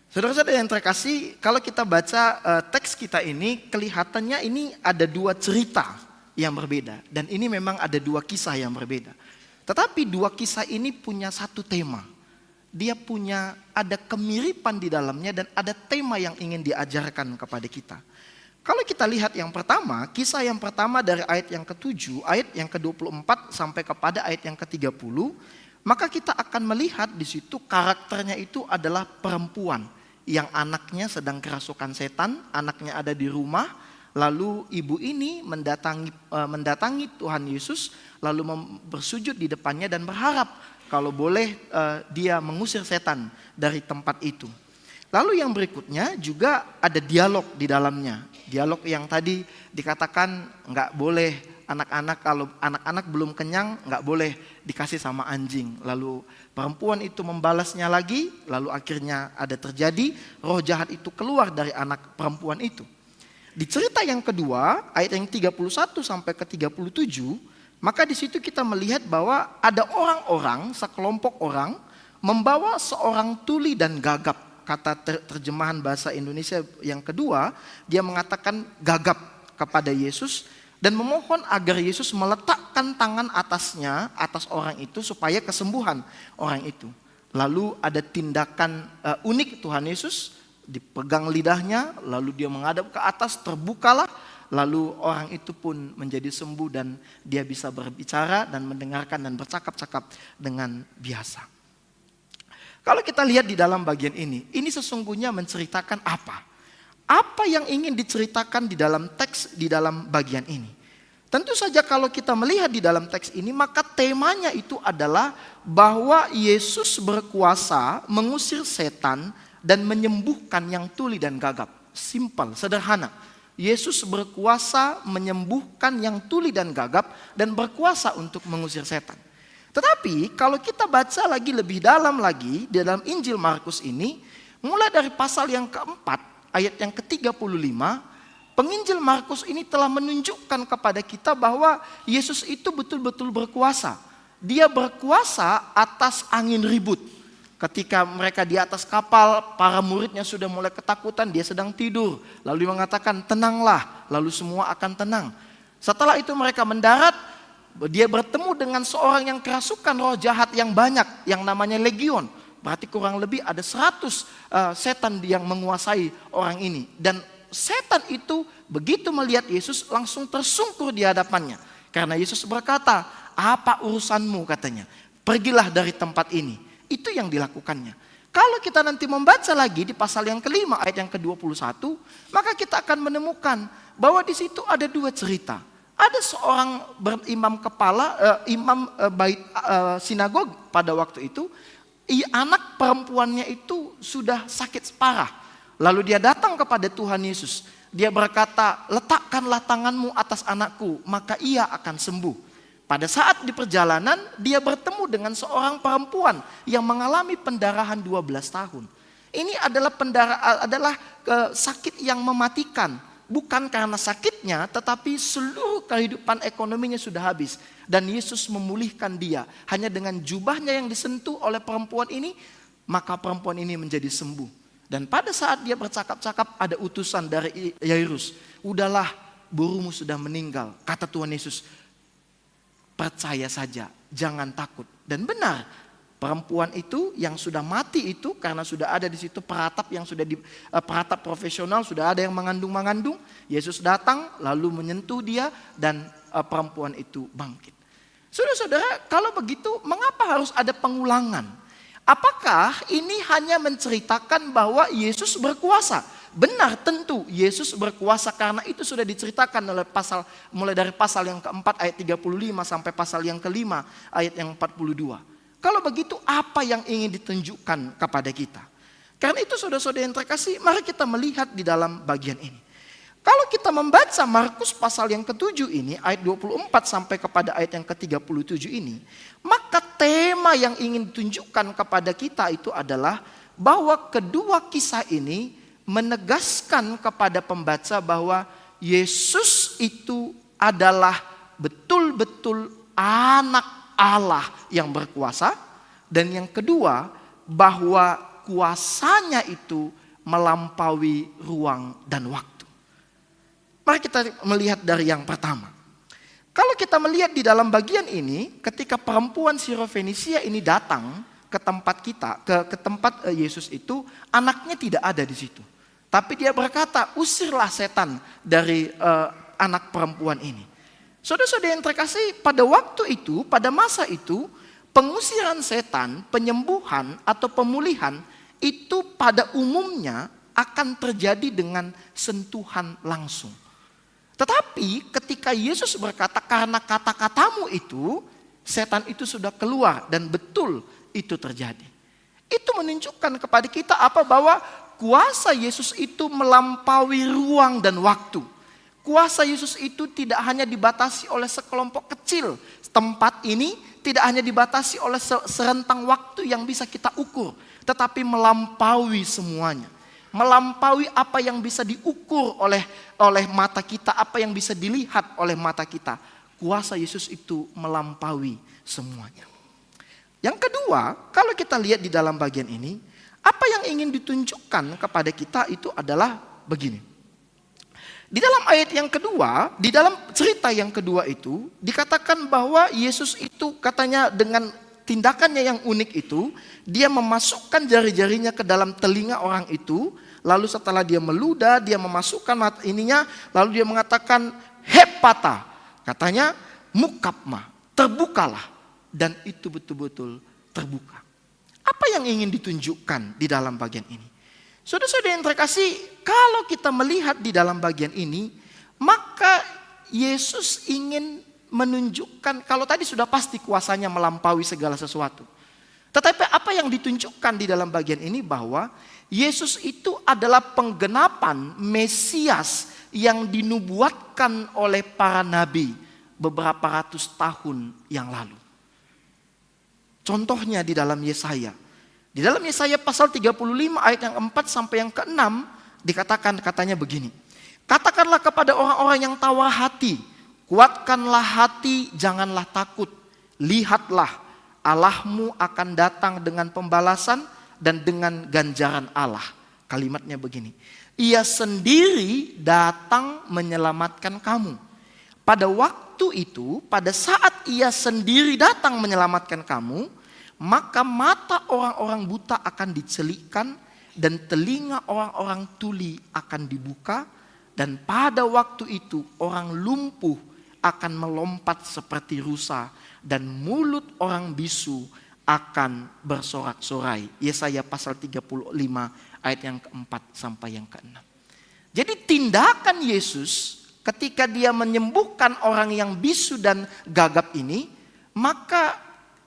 Saudara-saudara yang terkasih, kalau kita baca, eh, teks kita ini, kelihatannya ini ada dua cerita yang berbeda. Dan ini memang ada dua kisah yang berbeda. Tetapi dua kisah ini punya satu tema. Dia punya, ada kemiripan di dalamnya dan ada tema yang ingin diajarkan kepada kita. Kalau kita lihat yang pertama, kisah yang pertama dari ayat yang ketujuh, ayat yang kedua puluh empat sampai kepada ayat yang ketiga puluh, maka kita akan melihat di situ karakternya itu adalah perempuan yang anaknya sedang kerasukan setan, anaknya ada di rumah, lalu ibu ini mendatangi, eh, mendatangi Tuhan Yesus, lalu mem-, bersujud di depannya dan berharap kalau boleh, eh, dia mengusir setan dari tempat itu. Lalu yang berikutnya juga ada dialog di dalamnya. Dialog yang tadi dikatakan nggak boleh anak-anak, kalau anak-anak belum kenyang nggak boleh dikasih sama anjing. Lalu perempuan itu membalasnya lagi, lalu akhirnya ada terjadi, roh jahat itu keluar dari anak perempuan itu. Di cerita yang kedua, ayat yang tiga puluh satu sampai ke tiga puluh tujuh, maka di situ kita melihat bahwa ada orang-orang, sekelompok orang, membawa seorang tuli dan gagap. Kata ter-, terjemahan bahasa Indonesia yang kedua, dia mengatakan gagap kepada Yesus dan memohon agar Yesus meletakkan tangan atasnya, atas orang itu, supaya kesembuhan orang itu. Lalu ada tindakan, eh, unik Tuhan Yesus, dipegang lidahnya, lalu dia menghadap ke atas, terbukalah, lalu orang itu pun menjadi sembuh dan dia bisa berbicara dan mendengarkan dan bercakap-cakap dengan biasa. Kalau kita lihat di dalam bagian ini, ini sesungguhnya menceritakan apa? Apa yang ingin diceritakan di dalam teks, di dalam bagian ini? Tentu saja kalau kita melihat di dalam teks ini, maka temanya itu adalah bahwa Yesus berkuasa mengusir setan dan menyembuhkan yang tuli dan gagap. Simple, sederhana. Yesus berkuasa menyembuhkan yang tuli dan gagap dan berkuasa untuk mengusir setan. Tetapi kalau kita baca lagi lebih dalam lagi di dalam Injil Markus ini, mulai dari pasal yang keempat, ayat yang ketiga puluh lima, penginjil Markus ini telah menunjukkan kepada kita bahwa Yesus itu betul-betul berkuasa. Dia berkuasa atas angin ribut. Ketika mereka di atas kapal, para muridnya sudah mulai ketakutan, dia sedang tidur. Lalu dia mengatakan, "Tenanglah," lalu semua akan tenang. Setelah itu mereka mendarat, dia bertemu dengan seorang yang kerasukan roh jahat yang banyak, yang namanya Legion. Berarti kurang lebih ada seratus eh, setan yang menguasai orang ini. Dan setan itu begitu melihat Yesus langsung tersungkur di hadapannya. Karena Yesus berkata, "Apa urusanmu?" katanya. "Pergilah dari tempat ini." Itu yang dilakukannya. Kalau kita nanti membaca lagi di pasal yang kelima ayat yang kedua puluh satu, maka kita akan menemukan bahwa di situ ada dua cerita. Ada seorang ber-, imam kepala, eh, imam eh, bait eh, sinagog pada waktu itu, i-, anak perempuannya itu sudah sakit parah. Lalu dia datang kepada Tuhan Yesus. Dia berkata, "Letakkanlah tanganmu atas anakku, maka ia akan sembuh." Pada saat di perjalanan, dia bertemu dengan seorang perempuan yang mengalami pendarahan dua belas tahun. Ini adalah pendara-, adalah eh, sakit yang mematikan. Bukan karena sakitnya, tetapi seluruh kehidupan ekonominya sudah habis. Dan Yesus memulihkan dia. Hanya dengan jubahnya yang disentuh oleh perempuan ini, maka perempuan ini menjadi sembuh. Dan pada saat dia bercakap-cakap, ada utusan dari I-, Yairus. "Udahlah, burumu sudah meninggal," kata Tuhan Yesus. "Percaya saja, jangan takut." Dan benar, perempuan itu yang sudah mati itu, karena sudah ada di situ peratap yang sudah di, eh, peratap profesional, sudah ada yang mengandung-mengandung. Yesus datang lalu menyentuh dia dan eh, perempuan itu bangkit. Saudara-saudara, kalau begitu, mengapa harus ada pengulangan? Apakah ini hanya menceritakan bahwa Yesus berkuasa? Benar, tentu Yesus berkuasa, karena itu sudah diceritakan oleh pasal, mulai dari pasal yang keempat ayat tiga puluh lima sampai pasal yang kelima ayat yang empat puluh dua. Kalau begitu, apa yang ingin ditunjukkan kepada kita? Karena itu, saudara-saudara yang terkasih, mari kita melihat di dalam bagian ini. Kalau kita membaca Markus pasal yang ketujuh ini, ayat dua puluh empat sampai kepada ayat yang ketiga puluh tujuh ini, maka tema yang ingin ditunjukkan kepada kita itu adalah bahwa kedua kisah ini menegaskan kepada pembaca bahwa Yesus itu adalah betul-betul anak Allah yang berkuasa. Dan yang kedua, bahwa kuasanya itu melampaui ruang dan waktu. Mari kita melihat dari yang pertama. Kalau kita melihat di dalam bagian ini, ketika perempuan Sirofenisia ini datang ke tempat kita, ke, ke tempat eh, Yesus itu, anaknya tidak ada di situ. Tapi dia berkata, "Usirlah setan dari eh, anak perempuan ini." Saudara-saudara yang terkasih, pada waktu itu, pada masa itu, pengusiran setan, penyembuhan atau pemulihan itu pada umumnya akan terjadi dengan sentuhan langsung. Tetapi ketika Yesus berkata, "Karena kata-katamu itu, setan itu sudah keluar," dan betul itu terjadi. Itu menunjukkan kepada kita apa, bahwa kuasa Yesus itu melampaui ruang dan waktu. Kuasa Yesus itu tidak hanya dibatasi oleh sekelompok kecil tempat ini, tidak hanya dibatasi oleh se-, serentang waktu yang bisa kita ukur, tetapi melampaui semuanya. Melampaui apa yang bisa diukur oleh oleh mata kita, apa yang bisa dilihat oleh mata kita. Kuasa Yesus itu melampaui semuanya. Yang kedua, kalau kita lihat di dalam bagian ini, apa yang ingin ditunjukkan kepada kita itu adalah begini. Di dalam ayat yang kedua, di dalam cerita yang kedua itu, dikatakan bahwa Yesus itu katanya dengan tindakannya yang unik itu, dia memasukkan jari-jarinya ke dalam telinga orang itu, lalu setelah dia meludah, dia memasukkan mat-, ininya, lalu dia mengatakan, "Hepata." Katanya, "Mukapma, terbukalah." Dan itu betul-betul terbuka. Apa yang ingin ditunjukkan di dalam bagian ini? Saudara-saudara yang terkasih, kalau kita melihat di dalam bagian ini, maka Yesus ingin menunjukkan, kalau tadi sudah pasti kuasanya melampaui segala sesuatu. Tetapi apa yang ditunjukkan di dalam bagian ini, bahwa Yesus itu adalah penggenapan Mesias yang dinubuatkan oleh para nabi beberapa ratus tahun yang lalu. Contohnya di dalam Yesaya. Di dalam Yesaya pasal tiga puluh lima ayat yang empat sampai yang keenam dikatakan, katanya begini, "Katakanlah kepada orang-orang yang tawar hati, kuatkanlah hati, janganlah takut. Lihatlah, Allahmu akan datang dengan pembalasan dan dengan ganjaran Allah. Kalimatnya begini, "Ia sendiri datang menyelamatkan kamu." Pada waktu itu, pada saat ia sendiri datang menyelamatkan kamu, maka mata orang-orang buta akan dicelikkan dan telinga orang-orang tuli akan dibuka, dan pada waktu itu orang lumpuh akan melompat seperti rusa, dan mulut orang bisu akan bersorak-sorai. Yesaya pasal tiga puluh lima ayat yang keempat sampai yang keenam. Jadi tindakan Yesus ketika dia menyembuhkan orang yang bisu dan gagap ini, maka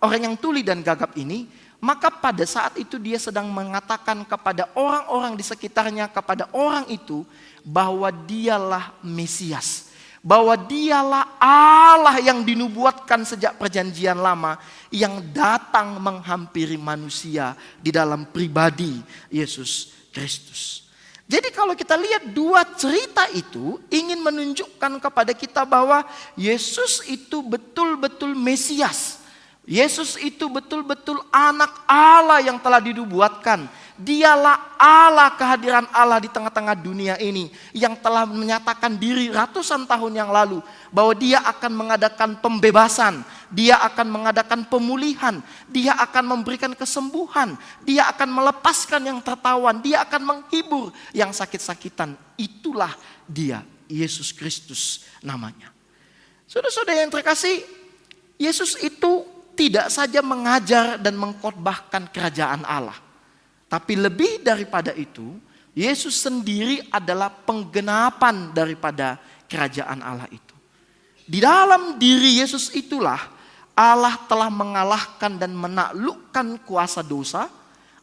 orang yang tuli dan gagap ini, maka pada saat itu dia sedang mengatakan kepada orang-orang di sekitarnya, kepada orang itu, bahwa dialah Mesias, bahwa dialah Allah yang dinubuatkan sejak perjanjian lama, yang datang menghampiri manusia di dalam pribadi Yesus Kristus. Jadi kalau kita lihat dua cerita itu ingin menunjukkan kepada kita bahwa Yesus itu betul-betul Mesias. Yesus itu betul-betul anak Allah yang telah dinubuatkan. Dialah Allah, kehadiran Allah di tengah-tengah dunia ini yang telah menyatakan diri ratusan tahun yang lalu bahwa dia akan mengadakan pembebasan, dia akan mengadakan pemulihan, dia akan memberikan kesembuhan, dia akan melepaskan yang tertawan, dia akan menghibur yang sakit-sakitan. Itulah dia, Yesus Kristus namanya. Saudara-saudara yang terkasih, Yesus itu tidak saja mengajar dan mengkhotbahkan kerajaan Allah. Tapi lebih daripada itu, Yesus sendiri adalah penggenapan daripada kerajaan Allah itu. Di dalam diri Yesus itulah Allah telah mengalahkan dan menaklukkan kuasa dosa.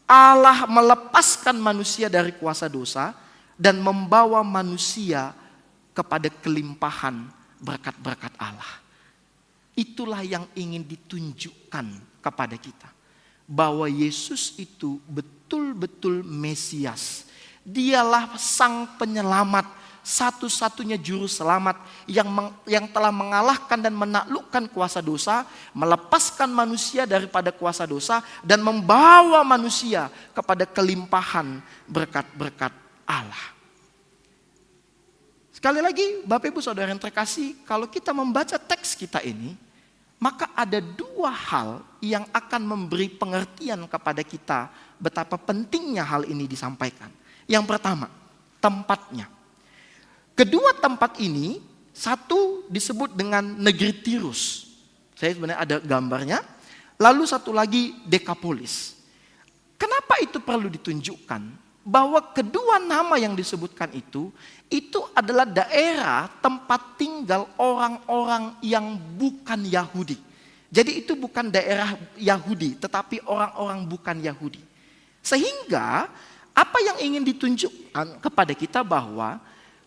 Allah melepaskan manusia dari kuasa dosa dan membawa manusia kepada kelimpahan berkat-berkat Allah. Itulah yang ingin ditunjukkan kepada kita, bahwa Yesus itu betul-betul Mesias. Dialah Sang Penyelamat, satu-satunya juru selamat yang meng-, yang telah mengalahkan dan menaklukkan kuasa dosa, melepaskan manusia daripada kuasa dosa, dan membawa manusia kepada kelimpahan berkat-berkat Allah. Sekali lagi, Bapak Ibu Saudara yang terkasih, kalau kita membaca teks kita ini, maka ada dua hal yang akan memberi pengertian kepada kita betapa pentingnya hal ini disampaikan. Yang pertama, tempatnya. Kedua tempat ini, satu disebut dengan negeri Tirus. Saya sebenarnya ada gambarnya. Lalu satu lagi Dekapolis. Kenapa itu perlu ditunjukkan? Bahwa kedua nama yang disebutkan itu, itu adalah daerah tempat tinggal orang-orang yang bukan Yahudi. Jadi itu bukan daerah Yahudi, tetapi orang-orang bukan Yahudi. Sehingga apa yang ingin ditunjukkan kepada kita bahwa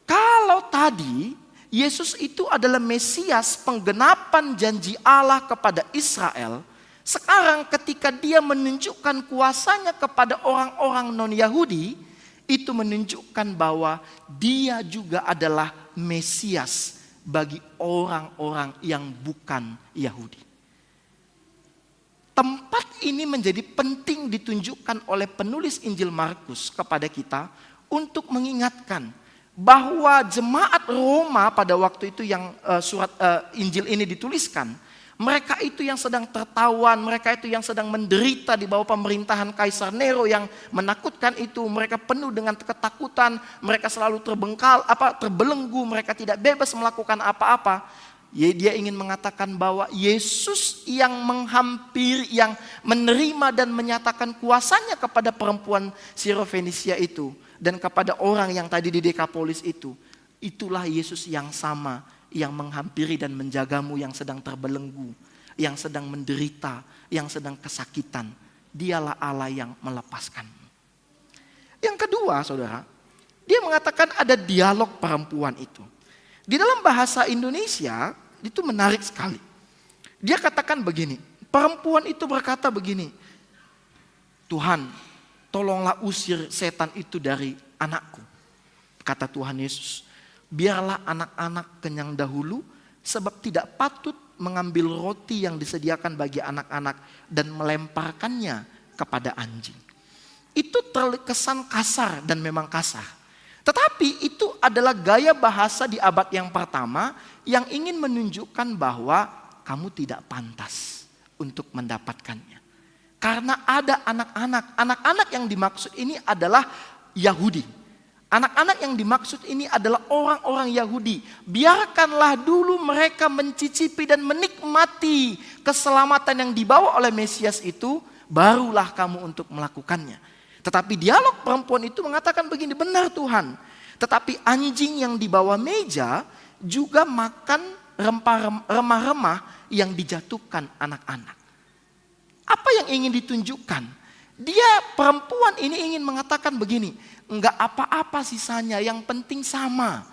kalau tadi Yesus itu adalah Mesias, penggenapan janji Allah kepada Israel, sekarang ketika dia menunjukkan kuasanya kepada orang-orang non-Yahudi, itu menunjukkan bahwa dia juga adalah Mesias bagi orang-orang yang bukan Yahudi. Tempat ini menjadi penting ditunjukkan oleh penulis Injil Markus kepada kita untuk mengingatkan bahwa jemaat Roma pada waktu itu yang, eh, surat, eh, Injil ini dituliskan, mereka itu yang sedang tertawan, mereka itu yang sedang menderita di bawah pemerintahan Kaisar Nero yang menakutkan itu, mereka penuh dengan ketakutan, mereka selalu terbengkal, apa, terbelenggu, mereka tidak bebas melakukan apa-apa. Ya, dia ingin mengatakan bahwa Yesus yang menghampiri, yang menerima dan menyatakan kuasanya kepada perempuan Sirofenisia itu dan kepada orang yang tadi di Dekapolis itu, itulah Yesus yang sama yang menghampiri dan menjagamu yang sedang terbelenggu, yang sedang menderita, yang sedang kesakitan. Dialah Allah yang melepaskanmu. Yang kedua, Saudara, dia mengatakan ada dialog perempuan itu. Di dalam bahasa Indonesia, itu menarik sekali. Dia katakan begini, perempuan itu berkata begini, "Tuhan, tolonglah usir setan itu dari anakku." Kata Tuhan Yesus, "Biarlah anak-anak kenyang dahulu, sebab tidak patut mengambil roti yang disediakan bagi anak-anak dan melemparkannya kepada anjing. Itu terkesan kasar dan memang kasar. Tetapi itu adalah gaya bahasa di abad yang pertama yang ingin menunjukkan bahwa kamu tidak pantas untuk mendapatkannya. Karena ada anak-anak. Anak-anak yang dimaksud ini adalah Yahudi. Anak-anak yang dimaksud ini adalah orang-orang Yahudi. Biarkanlah dulu mereka mencicipi dan menikmati keselamatan yang dibawa oleh Mesias itu, barulah kamu untuk melakukannya. Tetapi dialog perempuan itu mengatakan begini, "Benar, Tuhan. Tetapi anjing yang di bawah meja juga makan rempah-, remah-remah yang dijatuhkan anak-anak." Apa yang ingin ditunjukkan? Dia, perempuan ini ingin mengatakan begini, "Enggak apa-apa sisanya, yang penting sama.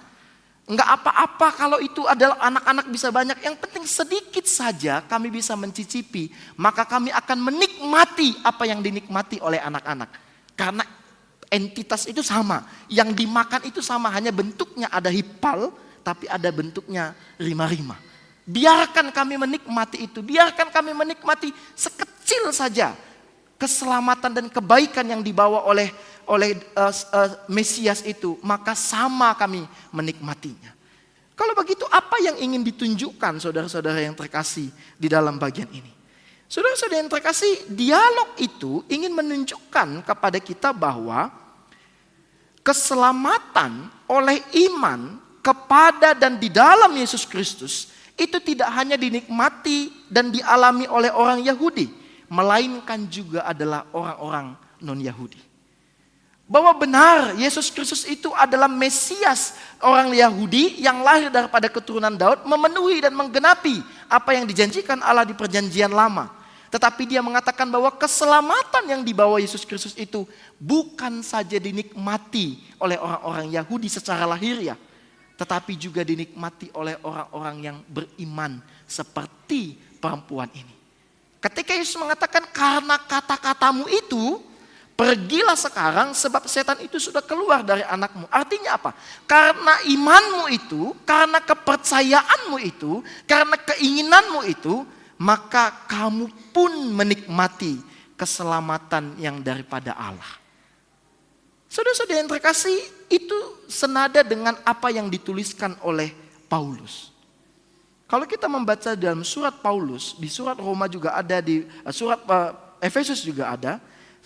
Enggak apa-apa kalau itu adalah anak-anak bisa banyak, yang penting sedikit saja kami bisa mencicipi, maka kami akan menikmati apa yang dinikmati oleh anak-anak." Karena entitas itu sama, yang dimakan itu sama, hanya bentuknya ada hipal, tapi ada bentuknya rima-rima. Biarkan kami menikmati itu, biarkan kami menikmati sekecil saja keselamatan dan kebaikan yang dibawa oleh oleh uh, uh, Mesias itu, maka sama kami menikmatinya. Kalau begitu, apa yang ingin ditunjukkan, saudara-saudara yang terkasih, di dalam bagian ini? Saudara-saudara yang terkasih, dialog itu ingin menunjukkan kepada kita bahwa keselamatan oleh iman kepada dan di dalam Yesus Kristus itu tidak hanya dinikmati dan dialami oleh orang Yahudi, melainkan juga adalah orang-orang non-Yahudi. Bahwa benar Yesus Kristus itu adalah Mesias orang Yahudi yang lahir daripada keturunan Daud, memenuhi dan menggenapi apa yang dijanjikan Allah di perjanjian lama. Tetapi dia mengatakan bahwa keselamatan yang dibawa Yesus Kristus itu bukan saja dinikmati oleh orang-orang Yahudi secara lahiriah, tetapi juga dinikmati oleh orang-orang yang beriman seperti perempuan ini. Ketika Yesus mengatakan, "Karena kata-katamu itu, pergilah sekarang, sebab setan itu sudah keluar dari anakmu." Artinya apa? Karena imanmu itu, karena kepercayaanmu itu, karena keinginanmu itu, maka kamu pun menikmati keselamatan yang daripada Allah. Saudara-saudara yang terkasih, itu senada dengan apa yang dituliskan oleh Paulus. Kalau kita membaca dalam surat Paulus, di surat Roma juga ada, di eh, surat eh, Efesus juga ada,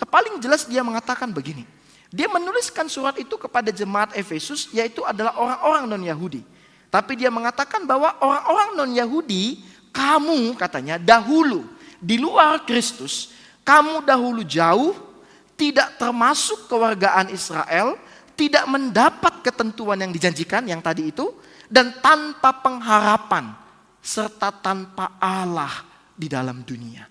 paling jelas dia mengatakan begini. Dia menuliskan surat itu kepada jemaat Efesus, yaitu adalah orang-orang non-Yahudi. Tapi dia mengatakan bahwa orang-orang non-Yahudi, kamu, katanya, dahulu di luar Kristus, kamu dahulu jauh, tidak termasuk kewargaan Israel, tidak mendapat ketentuan yang dijanjikan yang tadi itu, dan tanpa pengharapan serta tanpa Allah di dalam dunia.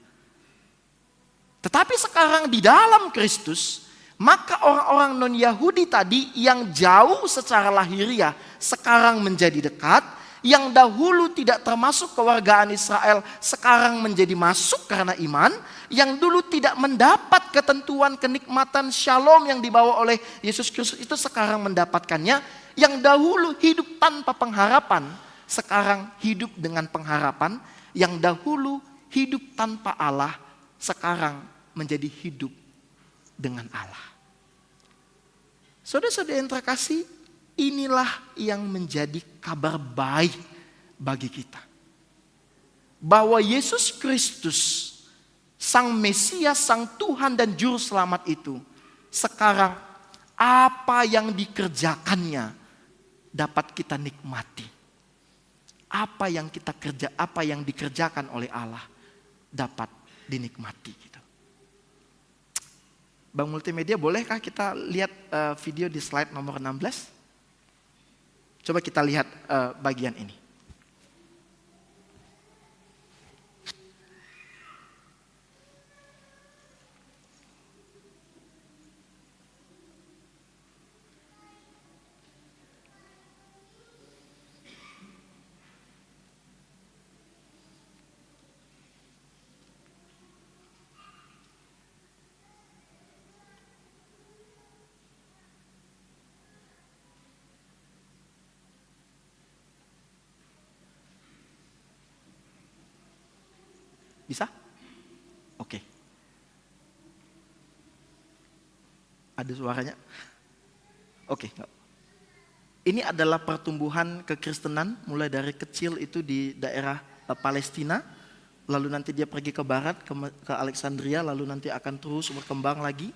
Tetapi sekarang di dalam Kristus, maka orang-orang non-Yahudi tadi yang jauh secara lahiriah sekarang menjadi dekat, yang dahulu tidak termasuk kewargaan Israel sekarang menjadi masuk karena iman, yang dulu tidak mendapat ketentuan kenikmatan shalom yang dibawa oleh Yesus Kristus itu sekarang mendapatkannya, yang dahulu hidup tanpa pengharapan sekarang hidup dengan pengharapan, yang dahulu hidup tanpa Allah sekarang menjadi hidup dengan Allah. Saudara-saudara yang terkasih, inilah yang menjadi kabar baik bagi kita. Bahwa Yesus Kristus, Sang Mesias, Sang Tuhan dan Juru Selamat itu, sekarang apa yang dikerjakannya dapat kita nikmati. Apa yang kita kerja, apa yang dikerjakan oleh Allah dapat dinikmati gitu. Bang Multimedia, bolehkah kita lihat eh, video di slide nomor enam belas? Coba kita lihat eh, bagian ini. Bisa? Oke. Ada suaranya? Oke. Ini adalah pertumbuhan kekristenan mulai dari kecil itu di daerah, eh, Palestina, lalu nanti dia pergi ke barat, ke, ke Alexandria, lalu nanti akan terus berkembang lagi.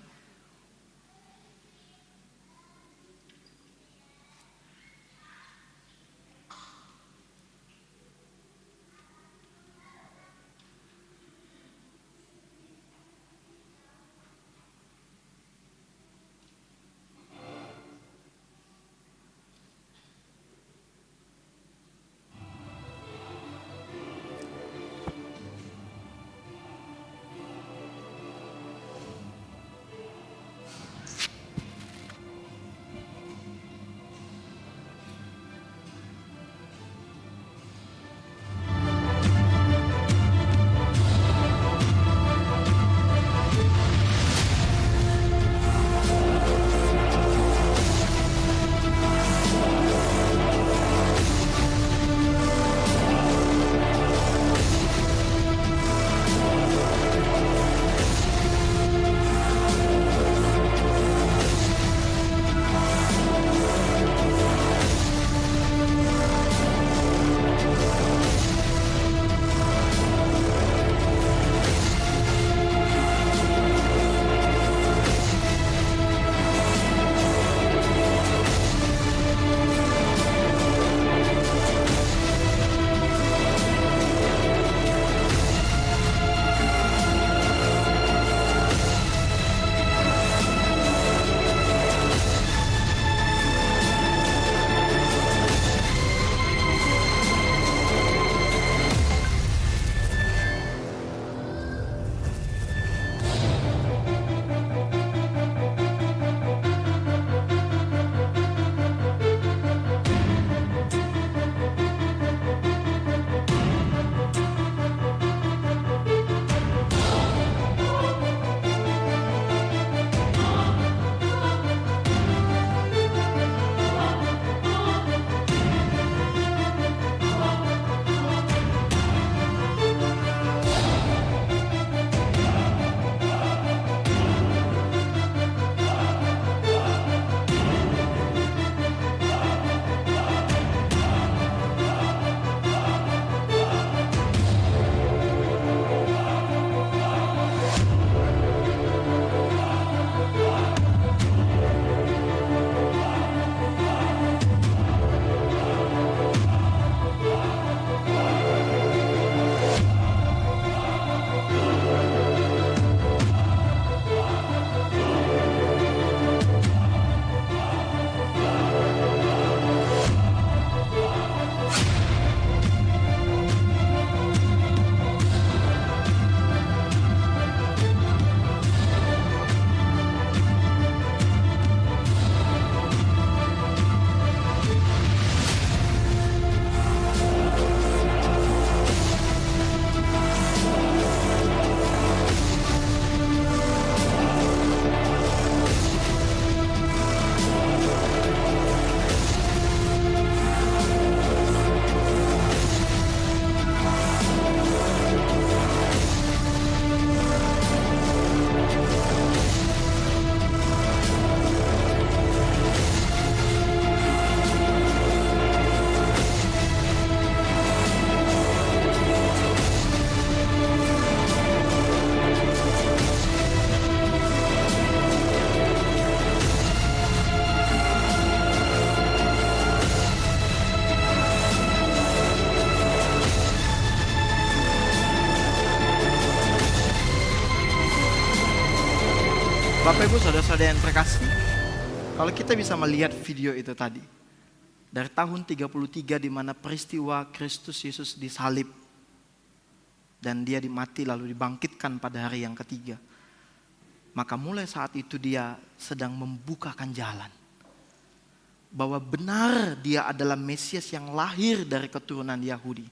Bapak Ibu saudara-saudara yang terkasih, kalau kita bisa melihat video itu tadi, dari tahun tiga puluh tiga di mana peristiwa Kristus Yesus disalib dan dia dimati lalu dibangkitkan pada hari yang ketiga, maka mulai saat itu dia sedang membukakan jalan bahwa benar dia adalah Mesias yang lahir dari keturunan Yahudi,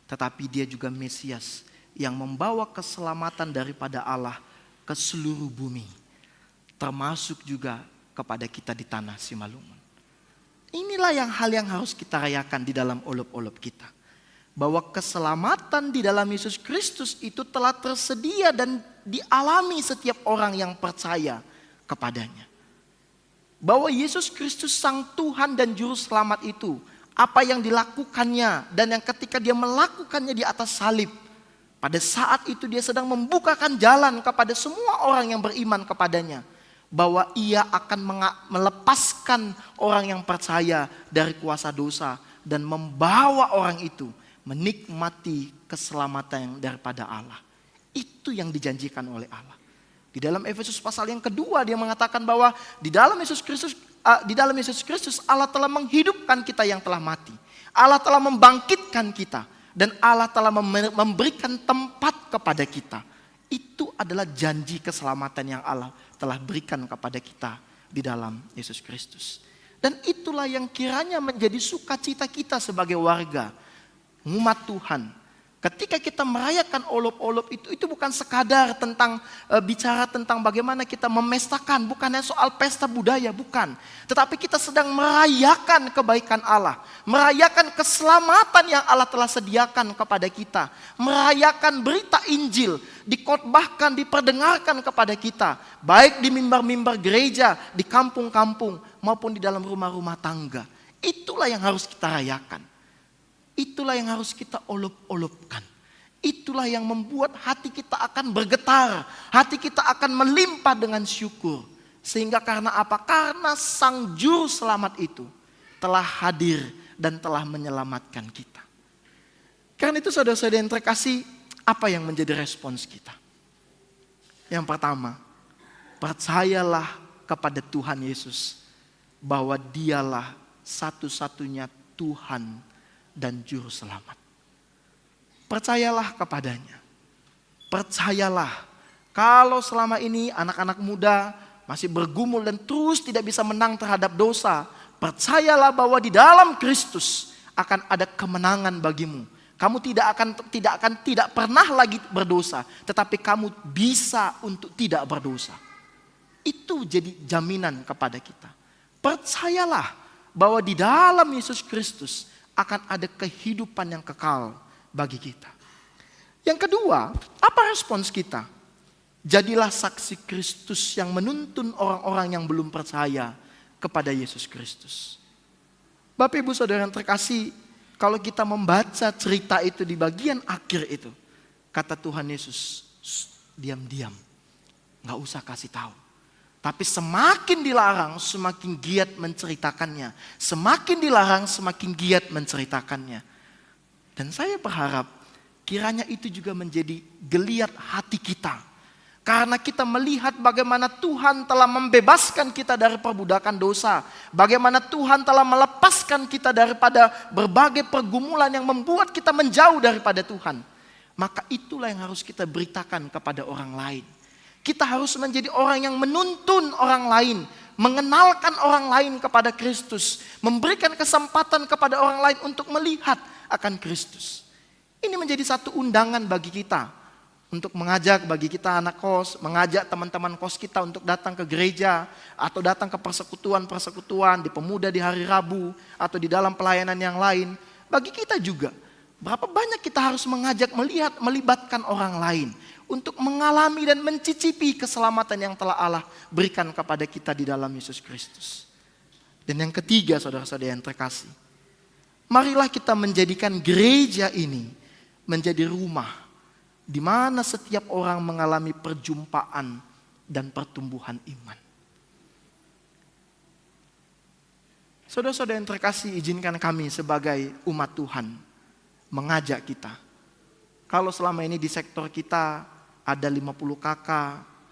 tetapi dia juga Mesias yang membawa keselamatan daripada Allah ke seluruh bumi, termasuk juga kepada kita di tanah Simalungun. Inilah yang hal yang harus kita rayakan di dalam olop-olop kita. Bahwa keselamatan di dalam Yesus Kristus itu telah tersedia dan dialami setiap orang yang percaya kepadanya. Bahwa Yesus Kristus, Sang Tuhan dan Juru Selamat itu, apa yang dilakukannya dan yang ketika dia melakukannya di atas salib, pada saat itu dia sedang membukakan jalan kepada semua orang yang beriman kepadanya, bahwa ia akan menga- melepaskan orang yang percaya dari kuasa dosa dan membawa orang itu menikmati keselamatan yang daripada Allah. Itu yang dijanjikan oleh Allah. Di dalam Efesus pasal yang kedua, dia mengatakan bahwa di dalam Yesus Kristus, uh, di dalam Yesus Kristus, Allah telah menghidupkan kita yang telah mati. Allah telah membangkitkan kita dan Allah telah memberikan tempat kepada kita. Itu adalah janji keselamatan yang Allah telah berikan kepada kita di dalam Yesus Kristus. Dan itulah yang kiranya menjadi sukacita kita sebagai warga, umat Tuhan. Ketika kita merayakan olop-olop itu, itu bukan sekadar tentang, e, bicara tentang bagaimana kita memestakan, bukannya soal pesta budaya, bukan. Tetapi kita sedang merayakan kebaikan Allah, merayakan keselamatan yang Allah telah sediakan kepada kita, merayakan berita Injil, dikotbahkan, diperdengarkan kepada kita, baik di mimbar-mimbar gereja, di kampung-kampung, maupun di dalam rumah-rumah tangga. Itulah yang harus kita rayakan. Itulah yang harus kita olop-olopkan. Itulah yang membuat hati kita akan bergetar, hati kita akan melimpah dengan syukur. Sehingga karena apa? Karena Sang Juru Selamat itu telah hadir dan telah menyelamatkan kita. Karena itu, saudara-saudara yang terkasih, apa yang menjadi respons kita? Yang pertama, percayalah kepada Tuhan Yesus bahwa Dialah satu-satunya Tuhan dan Juru Selamat. Percayalah kepadanya. Percayalah, kalau selama ini anak-anak muda masih bergumul dan terus tidak bisa menang terhadap dosa, percayalah bahwa di dalam Kristus akan ada kemenangan bagimu. Kamu tidak akan tidak akan tidak pernah lagi berdosa, tetapi kamu bisa untuk tidak berdosa. Itu jadi jaminan kepada kita. Percayalah bahwa di dalam Yesus Kristus akan ada kehidupan yang kekal bagi kita. Yang kedua, apa respons kita? Jadilah saksi Kristus yang menuntun orang-orang yang belum percaya kepada Yesus Kristus. Bapak, Ibu, Saudara yang terkasih, kalau kita membaca cerita itu di bagian akhir itu, kata Tuhan Yesus, "Shh, diam-diam, nggak usah kasih tahu." Tapi semakin dilarang, semakin giat menceritakannya. Semakin dilarang, semakin giat menceritakannya. Dan saya berharap kiranya itu juga menjadi geliat hati kita. Karena kita melihat bagaimana Tuhan telah membebaskan kita dari perbudakan dosa. Bagaimana Tuhan telah melepaskan kita daripada berbagai pergumulan yang membuat kita menjauh daripada Tuhan. Maka itulah yang harus kita beritakan kepada orang lain. Kita harus menjadi orang yang menuntun orang lain, mengenalkan orang lain kepada Kristus, memberikan kesempatan kepada orang lain untuk melihat akan Kristus. Ini menjadi satu undangan bagi kita untuk mengajak, bagi kita anak kos, mengajak teman-teman kos kita untuk datang ke gereja atau datang ke persekutuan-persekutuan, di pemuda di hari Rabu atau di dalam pelayanan yang lain. Bagi kita juga, berapa banyak kita harus mengajak, melihat, melibatkan orang lain untuk mengalami dan mencicipi keselamatan yang telah Allah berikan kepada kita di dalam Yesus Kristus. Dan yang ketiga, saudara-saudara yang terkasih, marilah kita menjadikan gereja ini menjadi rumah di mana setiap orang mengalami perjumpaan dan pertumbuhan iman. Saudara-saudara yang terkasih, izinkan kami sebagai umat Tuhan mengajak kita. Kalau selama ini di sektor kita ada lima puluh K K,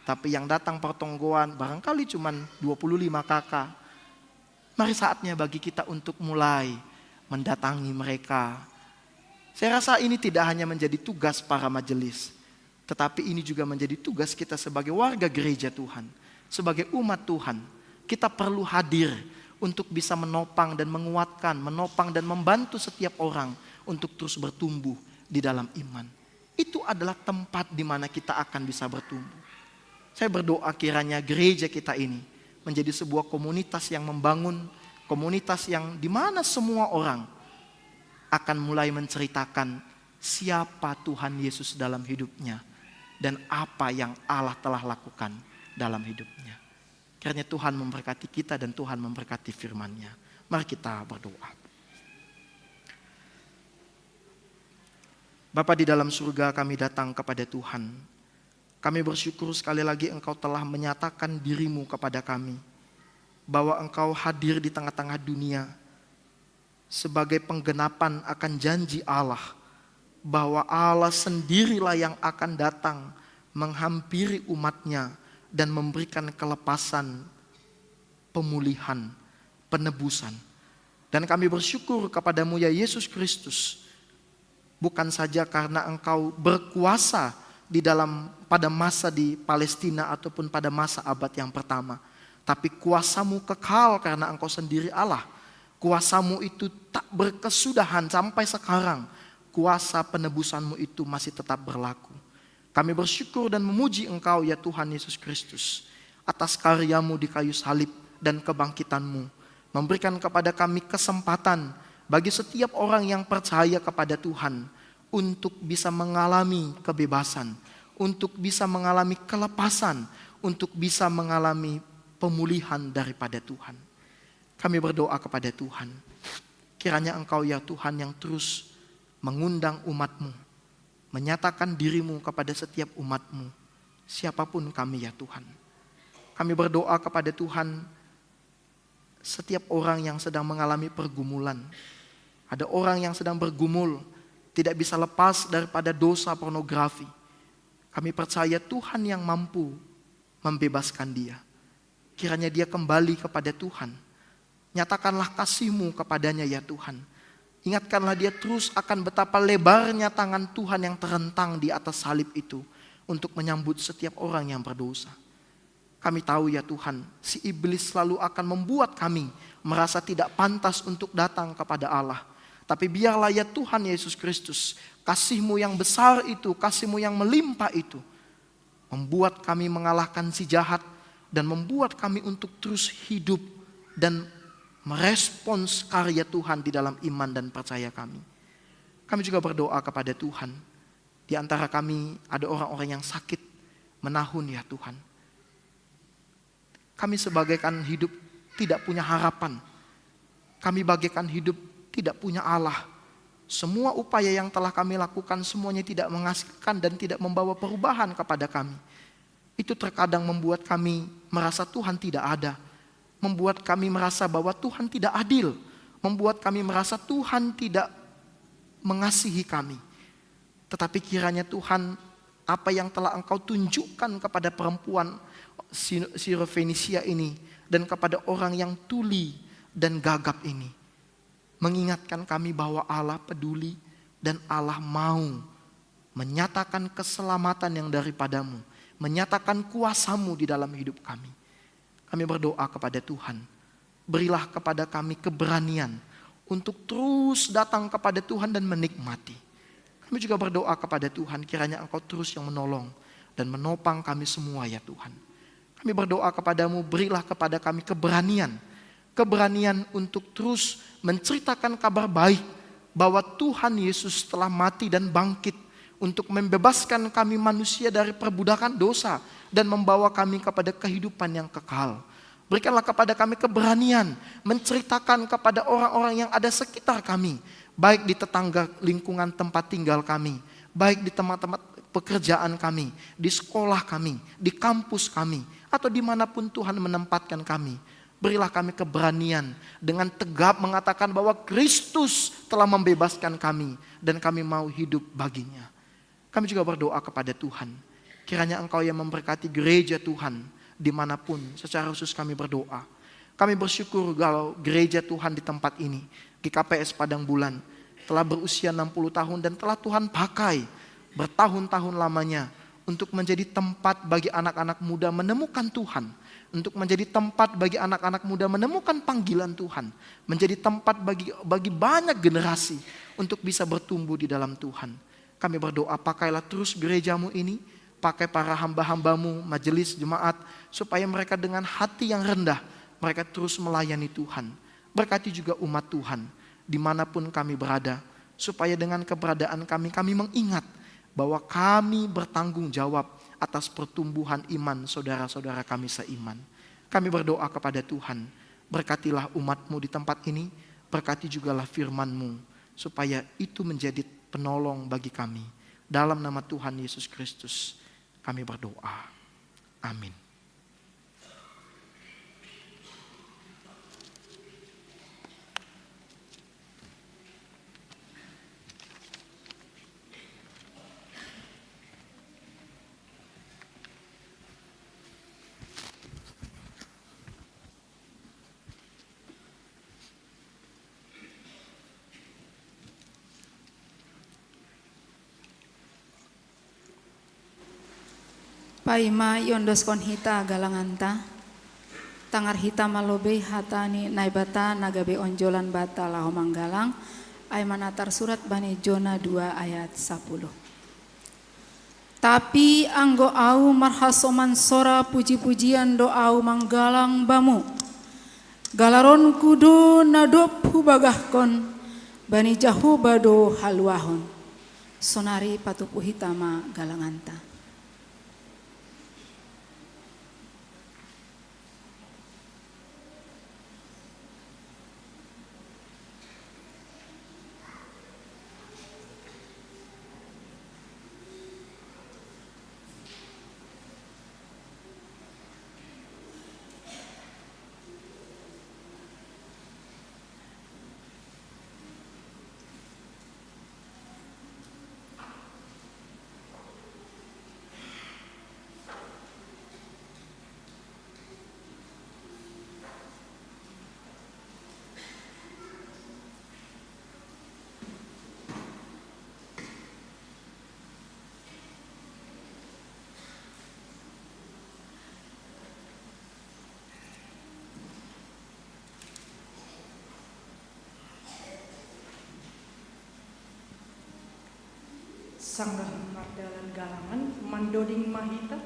tapi yang datang pertonggoan barangkali cuma dua puluh lima K K. Mari saatnya bagi kita untuk mulai mendatangi mereka. Saya rasa ini tidak hanya menjadi tugas para majelis, tetapi ini juga menjadi tugas kita sebagai warga gereja Tuhan, sebagai umat Tuhan. Kita perlu hadir untuk bisa menopang dan menguatkan, menopang dan membantu setiap orang untuk terus bertumbuh di dalam iman. Itu adalah tempat di mana kita akan bisa bertumbuh. Saya berdoa kiranya gereja kita ini menjadi sebuah komunitas yang membangun, komunitas yang di mana semua orang akan mulai menceritakan siapa Tuhan Yesus dalam hidupnya dan apa yang Allah telah lakukan dalam hidupnya. Kiranya Tuhan memberkati kita dan Tuhan memberkati firman-Nya. Mari kita berdoa. Bapa di dalam surga, kami datang kepada Tuhan. Kami bersyukur sekali lagi Engkau telah menyatakan diri-Mu kepada kami, bahwa Engkau hadir di tengah-tengah dunia sebagai penggenapan akan janji Allah, bahwa Allah sendirilah yang akan datang menghampiri umat-Nya dan memberikan kelepasan, pemulihan, penebusan. Dan kami bersyukur kepada-Mu, ya Yesus Kristus, bukan saja karena Engkau berkuasa di dalam, pada masa di Palestina ataupun pada masa abad yang pertama, tapi kuasa-Mu kekal karena Engkau sendiri Allah. Kuasa-Mu itu tak berkesudahan sampai sekarang. Kuasa penebusan-Mu itu masih tetap berlaku. Kami bersyukur dan memuji Engkau, ya Tuhan Yesus Kristus, atas karya-Mu di kayu salib dan kebangkitan-Mu, memberikan kepada kami kesempatan, bagi setiap orang yang percaya kepada Tuhan, untuk bisa mengalami kebebasan, untuk bisa mengalami kelepasan, untuk bisa mengalami pemulihan daripada Tuhan. Kami berdoa kepada Tuhan, kiranya Engkau, ya Tuhan, yang terus mengundang umat-Mu, menyatakan diri-Mu kepada setiap umat-Mu, siapapun kami, ya Tuhan. Kami berdoa kepada Tuhan, setiap orang yang sedang mengalami pergumulan. Ada orang yang sedang bergumul, tidak bisa lepas daripada dosa pornografi. Kami percaya Tuhan yang mampu membebaskan dia. Kiranya dia kembali kepada Tuhan. Nyatakanlah kasih-Mu kepadanya, ya Tuhan. Ingatkanlah dia terus akan betapa lebarnya tangan Tuhan yang terentang di atas salib itu untuk menyambut setiap orang yang berdosa. Kami tahu, ya Tuhan, si iblis selalu akan membuat kami merasa tidak pantas untuk datang kepada Allah. Tapi biarlah, ya Tuhan Yesus Kristus, kasih-Mu yang besar itu, kasih-Mu yang melimpah itu, membuat kami mengalahkan si jahat dan membuat kami untuk terus hidup dan merespons karya Tuhan di dalam iman dan percaya kami. Kami juga berdoa kepada Tuhan, di antara kami ada orang-orang yang sakit menahun, ya Tuhan. Kami sebagaikan hidup tidak punya harapan. Kami bagaikan hidup tidak punya Allah. Semua upaya yang telah kami lakukan, semuanya tidak menghasilkan dan tidak membawa perubahan kepada kami. Itu terkadang membuat kami merasa Tuhan tidak ada, membuat kami merasa bahwa Tuhan tidak adil, membuat kami merasa Tuhan tidak mengasihi kami. Tetapi kiranya, Tuhan, apa yang telah Engkau tunjukkan kepada perempuan Si-, Sirofenisia ini dan kepada orang yang tuli dan gagap ini, mengingatkan kami bahwa Allah peduli dan Allah mau menyatakan keselamatan yang daripada-Mu, menyatakan kuasa-Mu di dalam hidup kami. Kami berdoa kepada Tuhan, berilah kepada kami keberanian untuk terus datang kepada Tuhan dan menikmati. Kami juga berdoa kepada Tuhan, kiranya Engkau terus yang menolong dan menopang kami semua, ya Tuhan. Kami berdoa kepada-Mu, berilah kepada kami keberanian, keberanian untuk terus menceritakan kabar baik bahwa Tuhan Yesus telah mati dan bangkit untuk membebaskan kami manusia dari perbudakan dosa dan membawa kami kepada kehidupan yang kekal. Berikanlah kepada kami keberanian menceritakan kepada orang-orang yang ada sekitar kami, baik di tetangga lingkungan tempat tinggal kami, baik di tempat-tempat pekerjaan kami, di sekolah kami, di kampus kami, atau dimanapun Tuhan menempatkan kami. Berilah kami keberanian dengan tegap mengatakan bahwa Kristus telah membebaskan kami dan kami mau hidup bagi-Nya. Kami juga berdoa kepada Tuhan, kiranya Engkau yang memberkati gereja Tuhan dimanapun secara khusus kami berdoa. Kami bersyukur kalau gereja Tuhan di tempat ini, G K P S Padang Bulan, telah berusia enam puluh tahun dan telah Tuhan pakai bertahun-tahun lamanya untuk menjadi tempat bagi anak-anak muda menemukan Tuhan, untuk menjadi tempat bagi anak-anak muda menemukan panggilan Tuhan, menjadi tempat bagi, bagi banyak generasi untuk bisa bertumbuh di dalam Tuhan. Kami berdoa, pakailah terus gereja-Mu ini, pakai para hamba-hamba-Mu, majelis jemaat, supaya mereka dengan hati yang rendah, mereka terus melayani Tuhan. Berkati juga umat Tuhan, dimanapun kami berada, Supaya dengan keberadaan kami, kami mengingat bahwa kami bertanggung jawab atas pertumbuhan iman saudara-saudara kami seiman. Kami berdoa kepada Tuhan, berkatilah umat-Mu di tempat ini, berkati jugalah firman-Mu, supaya itu menjadi penolong bagi kami. Dalam nama Tuhan Yesus Kristus, kami berdoa. Amin. Paima iondoskon hita galanganta, tangar hita malobei hata ni Naibata na gabe onjolan banta laho manggalang, ai ma na tarsurat bani Jona dua ayat sapuluh. Tapi anggo ahu marhasoman sora puji-pujian do ahu manggalang bamu, galaronku do na dob hubagahkon, bani Jahowa do haluahon. Sonari patupu hita ma galanganta. Sanggah mardalan galangan, mandoding ma hita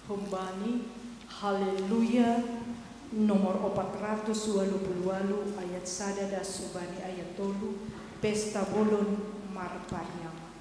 humbani Haleluya nomor opat ratus walu pulu walu, ayat sada das hubani ayat tolu, Pesta Bolon Marpariama.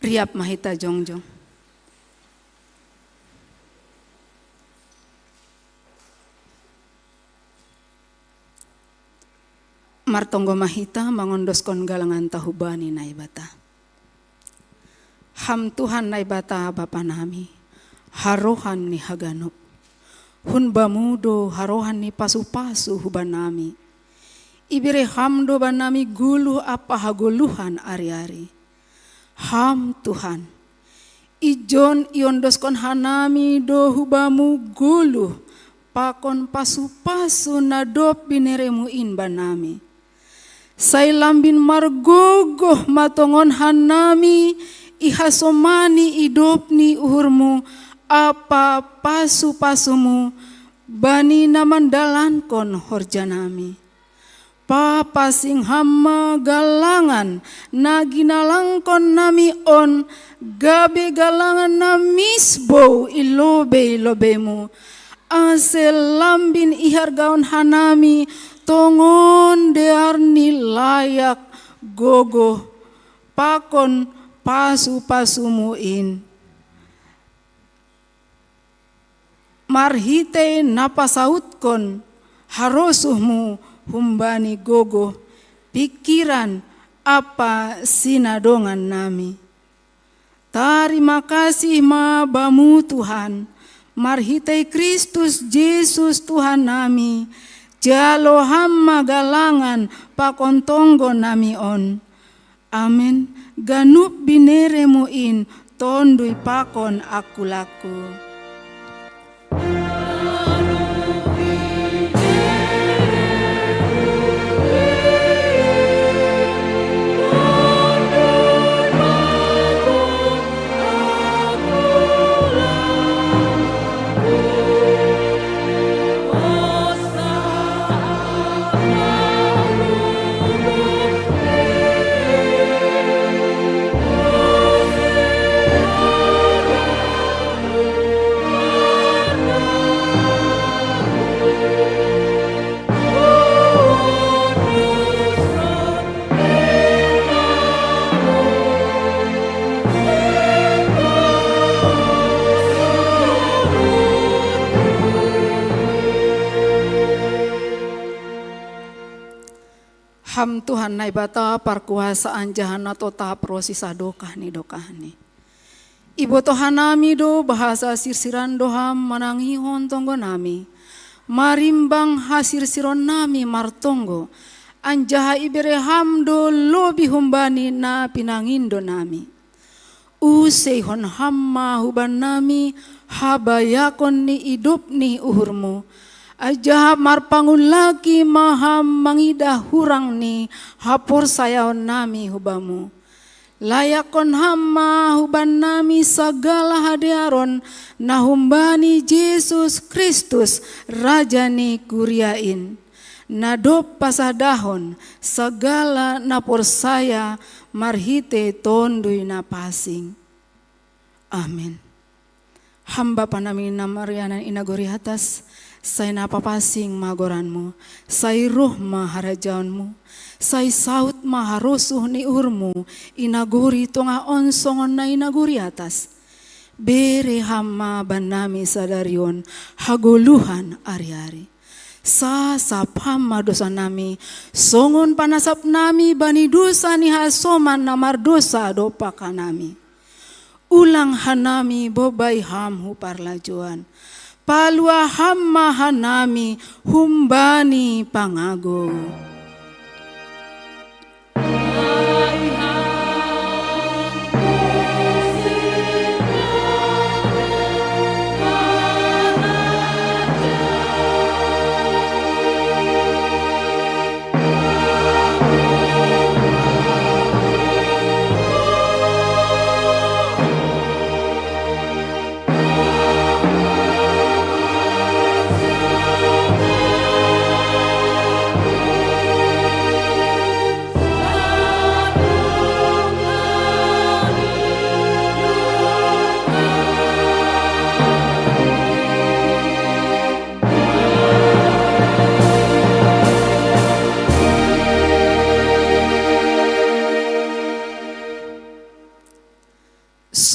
Riap ma hita jongjong. Martonggo ma hita mangondoskon galanganta hubani Naibata. Ham Tuhan Naibata Bapa nami, harohan ni haganup. Hun Bamu do harohan ni pasu-pasu hubanami. Ibere Ham do banami goluh ampa hagoluhan ari-ari. Ham Tuhan, ijon iondoskon hanami do hu Bamu goluh pakon pasu-pasu na dob binereMu in banami. Sai lambin margogoh ma tongon hanami ihasomani idop ni uhurMu ampa pasu-pasuMu bani na mandalankon horjanami. Papasing Ham ma galangan na ginalangkon nami on, gabe galangan na misbou i lobei-lobeiMu, ase lambin ihargaon hanami tongon dear ni layak gogoh pakon pasu-pasuMu in. Marhitei na pasautkon harosuhMu humbani gogoh, pingkiran ampa sinadongan nami. Tarima kasih ma Bamu Tuhan, marhitei Kristus Jesus Tuhan nami, jalo Ham ma galangan pakon tonggo nami on. Amen. Ganup binereMu in tondui pakon angkulangku. Ham Tuhan Naibata parkuasa anjaha na totap ro sisadokah ni dokahni. Ibotoh hanami do bahasa sirsiran do Ham manangihon tonggo nami, marimbang hasirsiron nami martonggo, anjaha ibere Ham do lobih humbani na pinangindo nami. Useihon Ham ma hubannami habayakon ni idop ni uhurMu, anjaha marpangulaki ma Ham mangidah hurang ni haporsayaon nami hu Bamu. Layakkon Ham ma hubannami sagala hadearon na humbani Jesus Kristus, Raja ni kuria in, na dob pasadahon sagala na porsaya marhitei Tonduy Napansing. Amen. Ham Bapa nami na marianan i nagori atas, sai na papasing ma goranMu, sai roh ma harajaonMu, sai saut ma harosuh ni uhurMu i nagori tongah on songon na i nagori atas. Bere Ham ma bannami sadari on hagoluhan ari-ari. Sasap Ham ma dosanami, songon panasapnami bani dosa ni hasoman na mardosa dompak hanami. Ulang hanami bobai Ham hu parlajouan. Palua Ham ma hanami humbani pangago.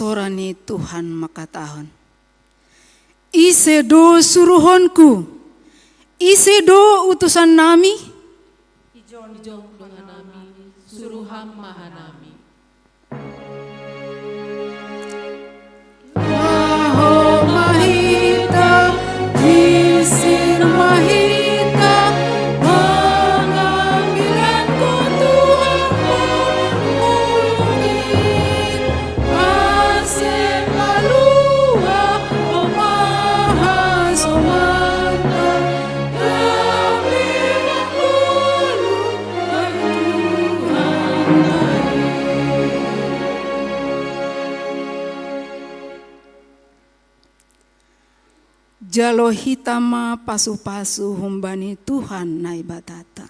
Sora ni Tuhan makatahon: Ise do suruhonku? Ise do utusan nami? Ijon do hanami, suruham ma hanami. Laho ma hita, misir ma hita, mangambilanku Tuhan mangulungi, ase paluah homa hasomanta, gabe mangulung Tuhan. Jalo hita ma pasu-pasu humbani Tuhan Naibatata.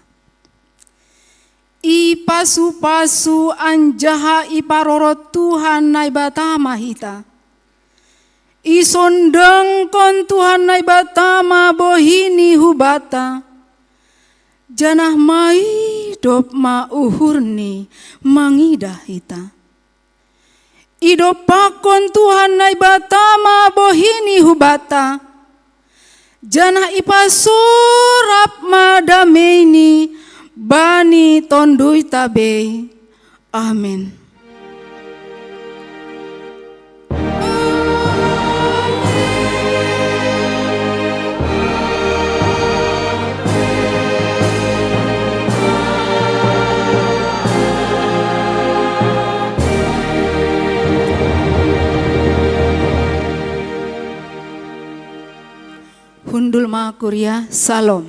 Ipasu-pasu anjaha iparorot Tuhan Naibata ma hita. Isondangkon Tuhan Naibata ma bohi-Ni hubanta, janah maidop ma uhur-Ni mangidah hita. Idompakkon Tuhan Naibata ma bohi-Ni hubanta, janah ipasurap ma damei-Ni bani tonduyta bei. Amen. Hundul ma kuria, Salom.